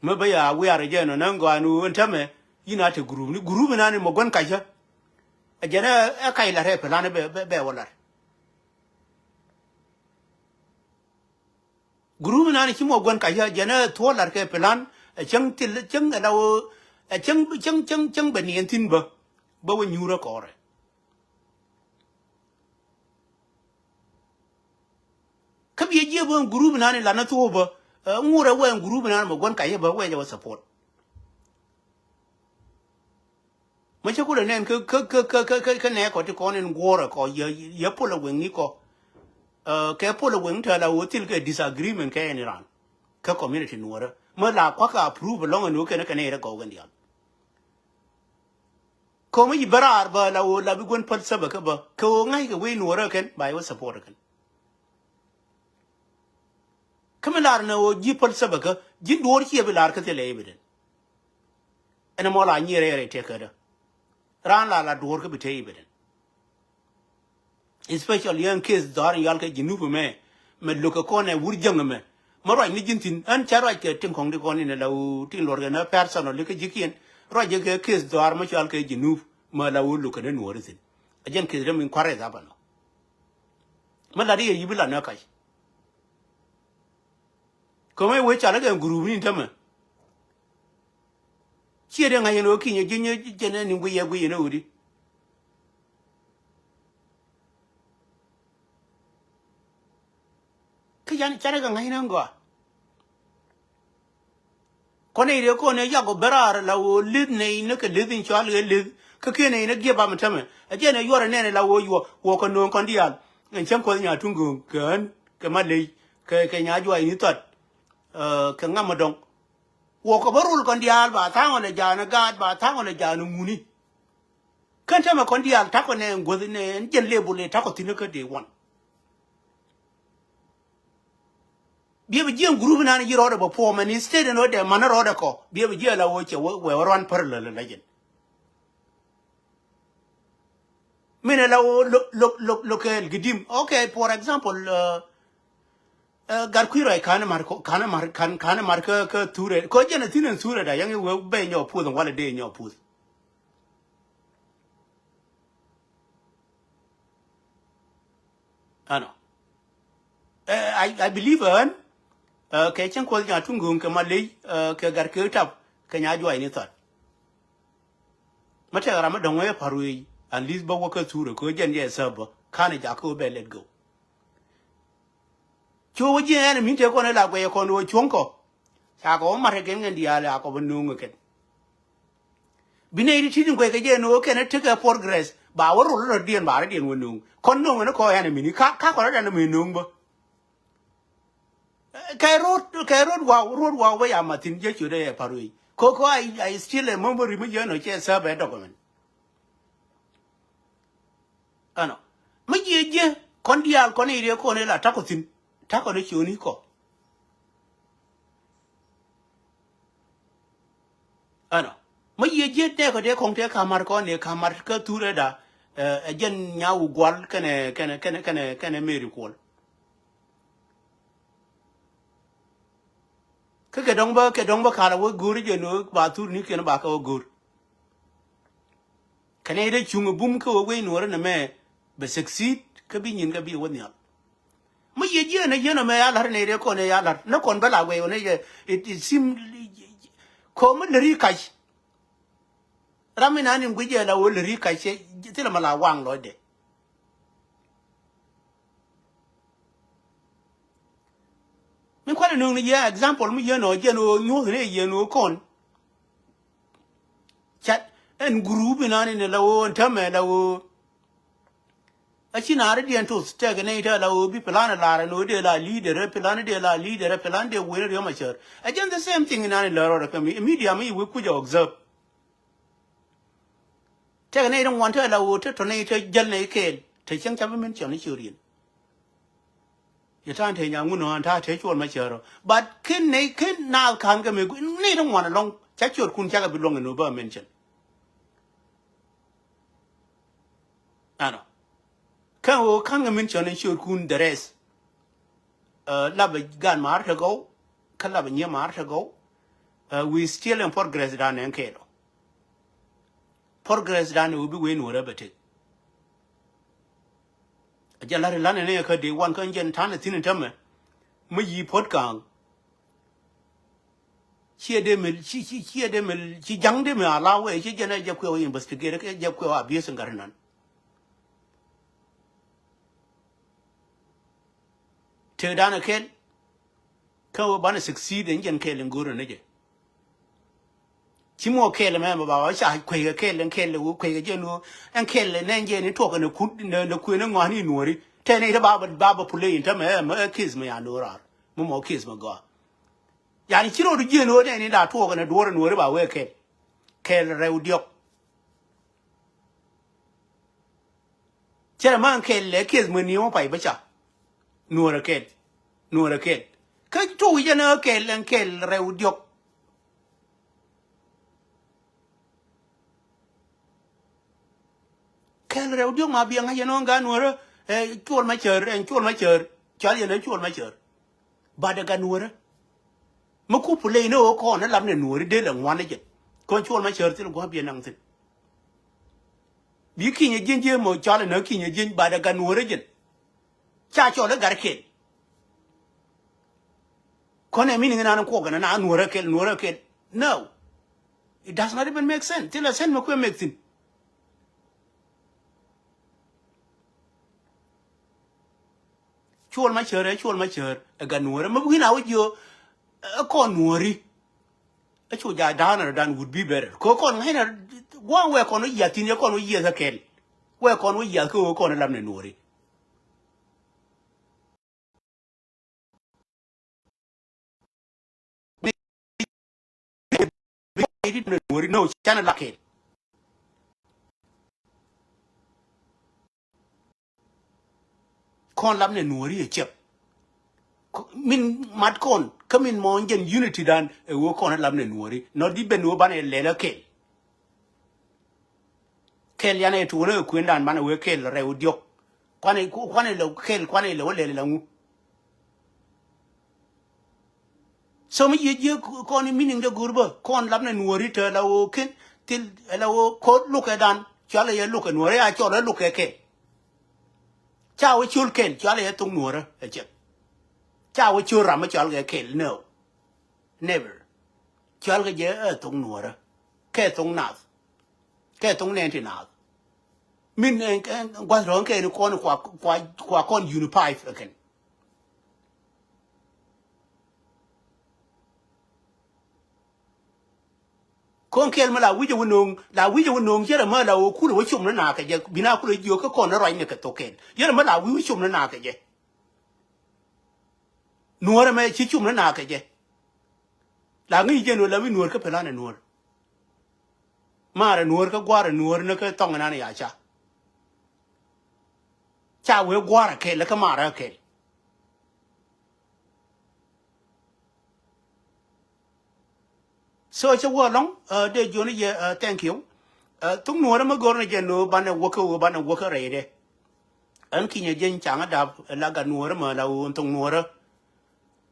Mä bä ya wiar jɛ nɔ nä ŋɔan wu ɛn tämɛ yin a te group ni group inan in mɔ guän kacä. Ɛ jɛn ɛ kac lar ɛ plan bɛ bɛ wä lar. Group inan in ci mɔ guän kacä jɛn ɛ thuɔ̱ lar kɛ plan ɛ cäŋ thil cäŋ ɛ la wä ɛ cäŋ cäŋ cäŋ cäŋ bɛ niɛn thi̱n bä bä wä nyuur ɛ kɔrɛ. Kä biɛ jiɛ bä ɛn group inan in lanä thuɔ̱k bä ŋurɛ wɛ ɛn group inan mɛ guän kacä bä wɛ jɛ wä support. Mä cä kulɛ nɛn kä kä kä kä kä kä nɛ kɔ ti kɔn in guɔrɛ kɔ yɛ yɛ pol a weŋ ni kɔ. Kɛ pol a weŋ tɛ la wä thil kɛ disagreement kɛ ɛn iran kä community nuɔrä mä la kuakä approve lɔŋ ɛn wä kɛn kɛ nɛ rɛ gɔw kɛn dial. Ko̱mi yi bä raar bä la ɣöö la bi guän päl thäbä kä bä kɛ ɣöö ŋa̱ckɛ wec nuɔrä kɛn ba yɛ wä support kɛn. Kä mi lar ni ɣöö ji̱ päl thäbä kä ji̱n duɔ̱ɔ̱r ciɛ bi lar kä thilɛ evident. Ɛn ɛmɔ la nyier rɛɛr ɛ tëkädä raan la la duɔ̱ɔ̱r kä bi te evident. Especially yɛn case dhɔaar in yɔal kɛ Jinub ɛmɛ mɛ lo̱k kɛ kɔn ɛ wur jäŋ ɛmɛ. Mä ruac ni ji̱n thi̱n ɣän cä ruac kɛ tin kɔ̱ŋ di kɔn in ɛ la wu tin luɔr kɛ nä personally kä ji̱kiɛn ruac jɛ kɛ case dhɔaar mä cɔal kɛ Jinub mä la wu lo̱k kɛ ni nuɔɔri thi̱n. Ɛ jɛn case däm in kua̱r ɛ dhap ɛnɔ. Mä lat i̱ yɛ yi̱p i̱ la nä kac. Kä mä i̱ wee cal ikɛ group ni in tämɛ. Ciɛ dee ŋa̱c ɛn ɣöö kinyɛ ji̱ nyɛ jɛn ɛn in guiyɛ guiyɛ ni ɣöödi. Kä yan canɛ kɛ ŋa̱c ni ɛn gɔaa. Kɔn nɛy riek kɔn ɛ yak ɔ ben raar la ɣöö lith nɛy ni kɛ lith in cɔal ɣɛ lith kä kiɛ nɛy ni giɛp am tämɛ. Ɛ jɛn ɛ yuɔr ɛ nɛn ɛ la ɣöö yuɔ wä kɛ nööŋ kɔn diaal. Ɛn cäŋ kuɔth nya tuŋ gööŋ kɛ ɣän kɛ ma ley kɛ kɛ nya juac ni thuat. Kɛ ŋam ɛ dɔŋ. Wä kɛ bä rol kɔn diaal ba tha̱a̱ŋ ɔ lɛ ja̱a̱n ɛ gaat ba tha̱a̱ŋ ɔ lɛ ja̱a̱n ɛ ŋuni. Kän tämɛ kɔn diaal ta̱kɔ nɛ ɛn guäth nɛ ɛn jɛn lebul ɛ ta̱kɔ thi̱n kä dee wan. Biɛ bi jiɛn group inan ji̱ rɔɔdɛ bɛ puɔmɛ ni state in rɔɔdɛ manä rɔɔdɛ kɔ biɛ bi jiɛ la wä cɛ wɛ wɛ ruan parallel la jɛn. Inɛ la wä lo, lo, lo, local gidim. Okay, for example, uh, uh, Gatkui̱ Ruac ka̱n mar kɔ, ka̱n mar, ka̱n, ka̱n mar kä, kä Thurɛ. Kɔ jɛn a thi̱n ɛn Thurɛ da, yɛŋ i̱ wee bɛ nyɔ puth, walɛ dee nyɔ puth. Ɛnɔ. Eh, I, I believe ɛn, eh, kɛ cieŋ Kuɔth Nyaŋ Tuŋ Go̱o̱ŋ kɛ Maley, eh, kɛ Gatkui̱ Tap, kɛ Nyajuay ni Thɔt. Mi tɛk ram mi dɔ̱ŋ wee Pa̱ruëëc, at least bä wä kä Thurɛ, kɛ ɣöö jɛn jɛ ɛ sääp bä, ka̱n ɛ jak kä ɣöö bɛ let go. Cu wä jiɛn ɛn ɛ min tëë kɔn ɛ la guɛc ɛ kɔn ɣöö cuɔ̱ŋ kɔ. Ca kɔ wä mat kɛ kɛn kɛn diaal, ca kɔ bä nööŋ ɛ kɛn. Bi nɛy ti ti̱t in guɛc kɛ jɛ no̱o̱ŋ kɛn ɛ tekɛ progress. Ba wä rol rɔ̱diɛn, ba rɔ̱diɛn wä no̱o̱ŋ. Kɔn no̱o̱ŋ ɛn kɔ ɛn ɛ mini. Ka, ka kɔn rɔ̱diɛn ɛ mi no̱o̱ŋ bä. Eh, kɛ ro̱d, kɛ ro̱d waw, ro̱d waw bä ya mathin jɛ ciötdɛ ɛ Pa̱ruëëc. Kɔ, kɔ, I, I still a memory mi jɛ nɔ cɛ sääp ɛ document. Ɛnɔ. Mi jiɛ jiɛ, kɔn diaal kɔn i̱ riɛ kɔn ila takɔ thi̱n. Takɔ ni ciöni kɔ. Ɛnɔ. Mi jiɛ jiɛ tɛkɔ dee kɔŋ tɛɛ kamar kɔn ni kamar kä Thurɛ da, eh, ɛ jɛn Nyawu Gual kɛnɛ, kɛnɛ, kɛnɛ, kɛnɛ, kɛnɛ Mary Kuɔl. Kä kɛ dɔ̱ŋ bä, kɛ dɔ̱ŋ bä kal a wä go̱o̱r jɛ ni wä ba Thur ni kiɛn ba kɛ wä go̱o̱r. Kɛ nɛy dee cuŋ ɛ bum kä wä wec nuɔɔrä nɛ mɛ bɛ succeed kä bi nyin kä bi wä nhial. Mi yɛ jiɛn ɛ yɛn ɛ mɛ ya la̱r nɛy dee kɔn ɛ ya la̱r nɛ kɔn bä la wec wä nɛ yɛ it, it seem kɔ mi lär i̱ kac. Ram mi nani guic ɛ la wä lär i̱ kac cɛ thilɛ ma la waŋ lɔcdɛ. Mi kualɛ nööŋ ni yɛ example mi yɛn ɔ jɛn ɣöö nyuɔ̱th ni yɛn ɣöö kɔn. Cat ɛn group inan in la ɣöö ɛn tämɛ la ɣöö. A ci naar idiɛn toth tɛk ni ite la ɣöö bi plan lar ɛn ɣöö dee la leader, plan dee la leader, plan dee wen Riek Machar. A jɛn the same thing inan in la rɔɔdɛ kä mi, media mi iwi kuc a observe. Tɛk nɛy ti ŋuan te la ɣöö te tɔ nɛy te jäl nɛy kɛɛl te cieŋ ca bi min ciɛn i̱ ciöt yɛn. Yɛ ta̱a̱n te nyaŋ ŋun ɣän ta̱a̱ te cuɔl ma cäärä. But ken nɛy ken naath ka̱n kɛ mëë nɛy ti ŋuan ɛlɔ̱ŋ ca ciötkun cakɛ bi luɔ̱ŋ ɛn ɣöö bä min cɛn. Ɛnɔ. Kä ɣöö ka̱n kɛ min cɔn in ciötkun the rest. Ɛ, lapɛ gan maar te gɔw, kä lapɛ nyiee maar te gɔw. Ɛ, we still in progress dan ɛn kɛɛl ɔ. Progress dan ɛ ɣöö bi wen wärä bɛ tek. A jɛ la̱r ilan ɛn ɛ kä dee wan kä jɛn ta̱n ɛ thi̱n in tämɛ. Mi yi̱ puɔ̱t ka̱a̱ŋ. Ciɛ dee mi, ci, ci, ciɛ dee mi, ci ja̱ŋ dee mi a la wee, ci jɛn ɛ jɛ kuɛ wä investigate, kɛ jɛ kuɛ wä abuse in gat inan. Tëëkdan ɛ kɛl. Kä wä banɛ succeed in jɛn kɛl in go̱o̱rä ni jɛ. Ci mɔ kɛl mɛ mɛ ba wä ca kueckɛ kɛl in kɛl wä kueckɛ jɛn wä ɛn kɛl nɛ jɛn in tuɔk in kut nɛ kuën in ŋɔ̱a̱n in nuɔ̱ri. Tɛn in te ba ba ba play in te mɛ mɛ case mɛ ya lo̱r ar. Mɛ mɔ case mɛ gɔaa. Yani ci rot jiɛn wä nɛ in da tuɔk in duɔ̱r in nuɔ̱ri ba wee kɛl. Kɛl rɛw diɔk. Cɛ rɛ man kɛl lɛ kiɛth mɛ ni wä pay bä ca. Nuɔrɛ kɛl. Nuɔrɛ kɛl. Kä tuɔk jɛn ɛ kɛl ɛn kɛl rɛw diɔk. Kɛl rɛw diɔk ma biɛ ŋa̱c yɛn ɣän gaa nuɔrä ɛ cuɔl ma cär ɛn cuɔl ma cär. Cɔal yɛn ɛ cuɔl ma cär. Bat ɛ gat nuɔrä. Mi kup ley ni ɣöö kɔn ni lam ni nuɔri dee lɛ ŋuan ni jɛn. Kɔn cuɔl ma cär thil gua̱a̱p yɛ naŋ thi̱n. Bi ki̱ny ɛ ji̱n ji̱ mɔ cɔal ɛ nä ki̱ny ɛ ji̱n bat ɛ gat nuɔri jɛn. Ca cɔl ɛ gat kɛl. Kɔn ɛ mi ni ŋi̱n an kuɔk ɛn na nuɔrä kɛl nuɔrä kɛl. No. It does not even make sense. Thil ɛ sense mɛ kuɛ make thi̱n. Cuɔl ma cär ɛ cuɔl ma cär ɛ gat nuɔrä mɛ wi̱n a wä jiö ɛ kɔn nuɔri. Ɛ cu ja da̱a̱n rɔ dan would be better. Kɛ kɔn ŋa̱cnɛ gua̱a̱n wee kɔn wä yiath thi̱n yɛ kɔn wä yiath ɛ kɛl. Wee kɔn wä yiath kä wee kɔn ɛ lam nɛ nuɔri. Nuɔri no canɛ la kɛl. Kɔn lam nɛ nuɔri ɛ ciɛp. Min mat kɔn kä min mɔ jɛn unity dan ɛ ɣöö kɔn lam nɛ nuɔri nɔ di ben ɣöö banɛ lɛl ɛ kɛl. Kɛl yan ɛ tuun ɛ kuëndan banɛ wee kɛl rɛw diɔk. Kuanɛ, kuanɛ lɛ kɛl, kuanɛ lɛ wä lɛl lɛ ŋu. So mi jiɛ jiɛ kɔn meaning de go̱r bä kɔn lap nɛ nuɔri te la wä ken thil la wä kɔn lukɛ dan cɔal ɛ yɛ lukɛ nuɔri a cɔl ɛ lukɛ kɛl. Ca wä col kɛl cɔal ɛ yɛ thok nuɔrä ɛ cɛ. Ca wä col ram mi cɔal kɛ kɛl, no. Never. Cɔal kɛ jɛ ɛ thok nuɔrä. Kɛ thok nath. Kɛ thok nɛn ti nath. Min ɛ guath rɔ̱ŋ kɛ ni kɔn kua, kua, kua kɔn unify ɛ kɛn. Kɔn kɛl mi la wi̱cɛ wä no̱o̱ŋ, la wi̱cɛ wä no̱o̱ŋ, yɛrɛ mi la wä kulɛ wä com ni nakä jɛ, bi na kulɛ jiök kä kɔn ni ruacni kɛ thok kɛl. Yɛrɛ mi la wi̱c wä com ni nakä jɛ. Nuɔ̱ɔ̱rɛ mɛ ci com ni nakä jɛ. La ŋi̱i̱c jɛ nuɔ̱ɔ̱r, la wi̱c nuɔ̱ɔ̱r kä pɛlan ɛ nuɔ̱ɔ̱r. Maarɛ nuɔ̱ɔ̱r kä gua̱a̱rɛ nuɔ̱ɔ̱r ni kä thɔŋ inan ya ca. Ca wee gua̱a̱rɛ kɛl kä maarɛ kɛl. So cä wä lɔŋ, ɛ, dee jiɔni jɛ, ɛ, thank you. Ɛ, thuk nuɔ̱ɔ̱rä mä go̱r ni jɛ no̱o̱ banɛ wäkä wä banɛ wäkä rɛydɛ. Ɛn kinyɛ jɛ caŋä dap ɛ la gat nuɔ̱ɔ̱rä mä la wä thuk nuɔ̱ɔ̱rä.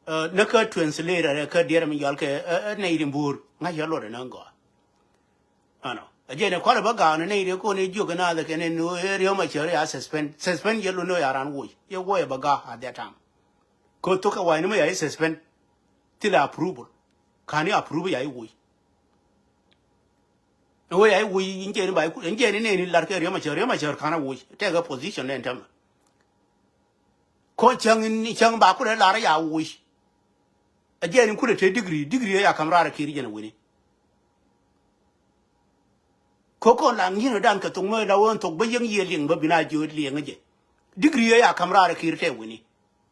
Ɛ, ni kä translator ɛ kä diɛrɛ mi yɔal kɛ, ɛ, ɛ, nɛy ri mbuur ŋa̱c yɔ luɔt ɛ ni gɔaa. Ɛnɔ ɛ jɛ ni kualɛ bä gaak ni nɛy ri ko̱n ɛ jiök ɛ naath ɛ kɛn ɛ ni ɣöö ɛ Riek Machar ya suspend. Suspend yɛ lun ni ɣöö ya raan woc. Yɛ woc ɛ bä gaak at that time. Kä thok kɛ wa̱i̱ni mi ya i̱ suspend. Thilɛ approval. Ka̱n i̱ approve ya i̱ woc. Ɛ wee ya i̱ woc in jɛɛni ba i̱ ku in jɛɛni nɛɛni lar kɛ Riek Machar, Riek Machar ka̱n a woc. Tɛkɛ position nɛn tɛmɛ. Kɔn cäŋ in cäŋ ba kulɛ lar ya woc. Ɛ jɛɛni kulɛ te degree, degree ɛ ya ka̱m raar ɛ ki̱i̱r jɛn ɛ wini. Kä kɔn la ŋi̱n ɛ dan kɛ thok mɛ la wee in thok bä yäŋ yiëë liŋ bä bi na jiööt liɛŋä jɛ. Degree ɛ ya ka̱m raar ɛ ki̱i̱r tɛ wini.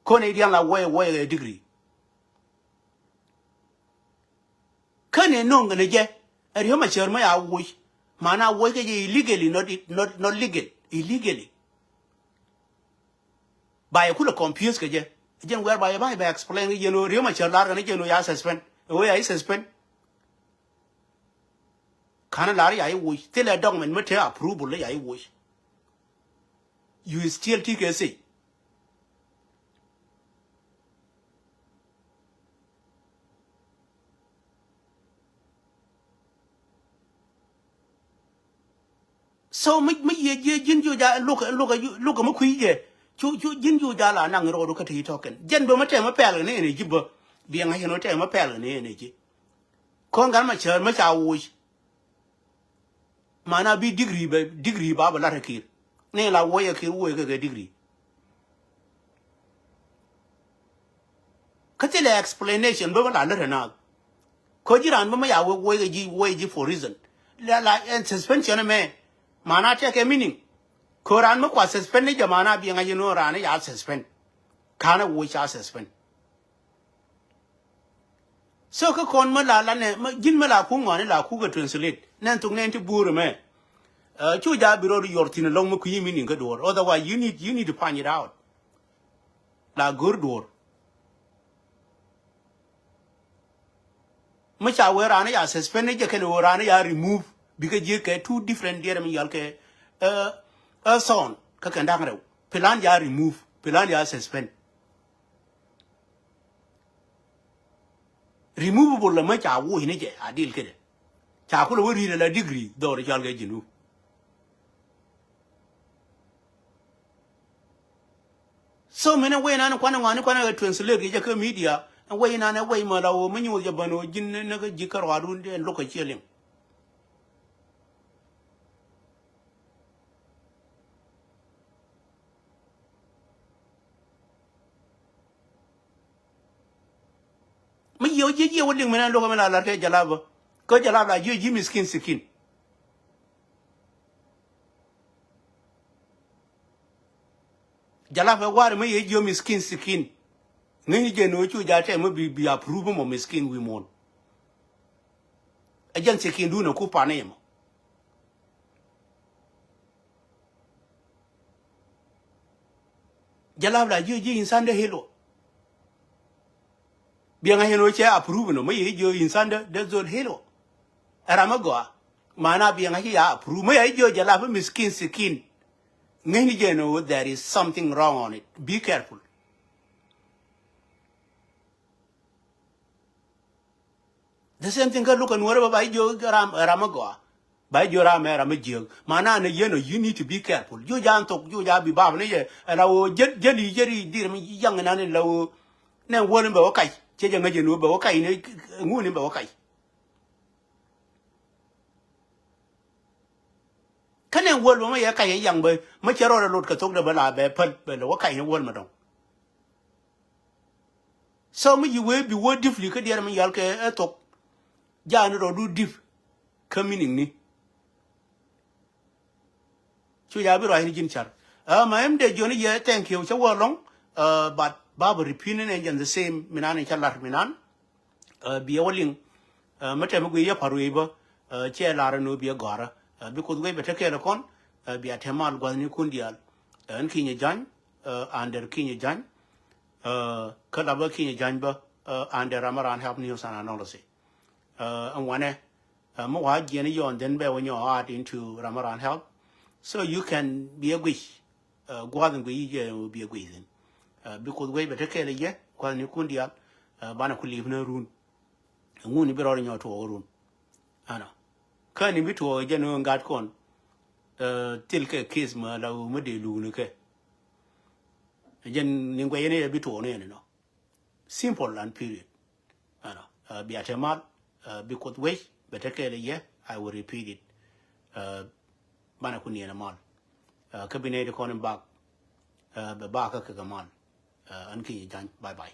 Kɔn i̱ diaŋ la woc woc ɛ degree. Kä ni no̱o̱ŋ kɛ ni jɛ ɛ Riek Machar mä ya woc. Mana woc kɛ jɛ illegally, not, not, not legal, illegally. Ba yɛ kulɛ confuse kɛ jɛ. Jɛn wɛr ba yɛ ba yɛ bɛ explain kɛ jɛn ɣöö Riek Machar lar kɛ ni jɛn ɣöö ya suspend. Ɛ ɣöö ya i̱ suspend. Ka̱n lar ya i̱ woc thilɛ document mi te approval ya i̱ woc. You still T K C. So mi, mi yiëë jiɛ ji̱n ji̱ wä ja lukɛ, lukɛ, lukɛ mi kui̱ jɛ. Cu, cu ji̱n ji̱ wä ja la naŋ rɔɔdu kä te i̱ tɔ̱kɛn. Jɛn bä mi tɛmɛ pɛl kɛ ni ɛn ɛ ji̱ bä. Biɛ ŋa̱c ɛn wä tɛmɛ pɛl kɛ ni ɛn ɛ ji̱. Kɔn gat Machar mi ca woc. Mana bi degree bɛ, degree ba bɛ lat ɛ ki̱i̱r. Ni la woc ɛ ki̱i̱r woc kɛ kɛ degree. Kä thilɛ explanation bä bä la lät ɛ naath. Kä ji̱ raan bä mä ya wek woc kɛ ji̱, woc ji̱ for reason. La, la ɛn suspension ɛmɛ. Mana tɛkɛ meaning. Kä raan mä kua suspend ni jɛ mana biɛ ŋa̱c ɛn ɣöö raan ya suspend. Ka̱n ɛ woc ca suspend. So kä kɔn mä la, la nɛ, mä, ji̱n mä la ku ŋɔni la ku kɛ translate. Nɛn thok nɛn ti buur ɛmɛ. Ɛ, cu ja bi rɔɔdu yɔr thi̱n ɛlɔ̱ŋ mä kui̱ meaning kä duɔ̱ɔ̱r. Otherwise, you need, you need to find it out. La go̱r duɔ̱ɔ̱r. Mi ca wee raan ya suspend ni jɛ kɛn wee raan ya remove. Bikɛ ji̱ kɛ two different diɛɛr mi yɔal kɛ, ɛ, ɛ, sound kä kɛn da̱ŋ rɛw. Plan ya remove, plan ya suspend. Removable la mä ca woc ni jɛ a dil kedɛ. Ca kulɛ wä ri̱t ala degree dhɔr cɔal kɛ Junub. So min ɛ wec nan kuanɛ ŋɔani kuanɛ kɛ translate kɛ jɛ kä media. Ɛ wec nan ɛ wec mɔ la wä mi nyuuth jɛ bän wä ji̱n ni kä ji̱ kä ruaadun ɛn lo̱k kɛ ciɛ liŋ. Mi yiëë ji̱ ji̱ wä liŋ min ɛn lo̱k mi la lar kɛ Jalap bä. Kä Jalap la ji̱ ji̱ miskin sikin. Jalap ɛ war mi yɛ jiö miskin sikin. Ŋäcni jɛ ni wä cu ja tɛm mi bi, bi approve mɔ miskin wi̱i̱ muɔ̱ɔ̱n. Ɛ jɛn sikin dun ɛ ku pan ni mɔ. Jalap la jiö jiö insan de hilo. Biɛŋ a yen wä cɛ approve nɔ mi yɛ jiö insan de, de zol hilo. Ɛ ram mi gɔaa. Mana biɛŋ a ci ya approve. Mä ya jiö jɛ la bi miskin sikin. Ŋäcni jɛ ni wä, there is something wrong on it. Be careful. The same thing kä luk a nuɔrɛ bä ba jiö ram, ram a gɔa. Ba jiö ram ɛ ram a jiö. Mana ni yɛn ɔ, you need to be careful. Jiö ja an thok, jiö ja bi bab ni yɛ. Ɛ la wä jɛ, jɛ li jɛ ri dir mi yaŋ na ni la wä. Nɛ wä ni bɛ wä kac. Cɛ jɛ ŋäc jɛ ni wä bɛ wä kac ni ŋu ni bɛ wä kac. Kä nɛ wäl bä mä yɛ kac yɛ yaŋ bä mä cɛ rɔɔdɛ lot kɛ thok dɛ bä la bɛ päl bɛ lɛ wä kac ni wäl mä dɔŋ. So mi yi wee bi wä dipli kä diɛɛr mi yal kɛ ɛ thok. Jaani rɔɔdu dip kä meaning ni. Cu ja bi ruac ni ji̱n car. Ɛ ma ɛm dee jiɔni yɛ thank you cä wä lɔŋ. Ɛ but ba bä repeat ni nɛ jɛn the same minan in cä lar minan. Ɛ biɛ wä liŋ. Ɛ mi tɛm mi gui yɛ par wei bä. Ɛ cɛ lar ni biɛ gɔrä. Ɛ bi kuth wei bɛ te kɛɛl kɔn. Ɛ bia tɛm mal guathni kun diaal. Ɛ ɛn kinyɛ jany. Ɛ under kinyɛ jany. Ɛ kä labä kinyɛ jany bä. Ɛ under Ramaran Help News and Analysis. Ɛ ɛn wanɛ. Ɛ mi wa jiɛn yɔn then bɛ wä nyɔ add into Ramaran Help. So you can be a guic. Ɛ guath in guic yi jɛ bi a guic thin. Ɛ bi kuth wei bɛ te kɛɛl yɛ guath ni kun dial. Ɛ banɛ ku lip ni run. Ŋun bi rɔɔd nyɔ tuɔɔk run. Ɛnɔ kä ni bi tuɔɔk jɛ ni gat kɔn. Ɛ thil kɛ case ma la wä mi dee luk ni kɛ. Jɛ ni guɛ yɛn yɛ bi tuɔɔk ni yɛn nɔ. Simple and period. Ɛnɔ ɛ bia te mal. Ɛ bi kuth wec bɛ te kɛɛl yɛ. I will repeat it. Ɛ banɛ ku niɛn mal. Ɛ kä bi nɛy ti kɔn in bak. Ɛ bɛ bak kä kɛ mal. Ɛ ɛn kinyɛ jany. Bye bye.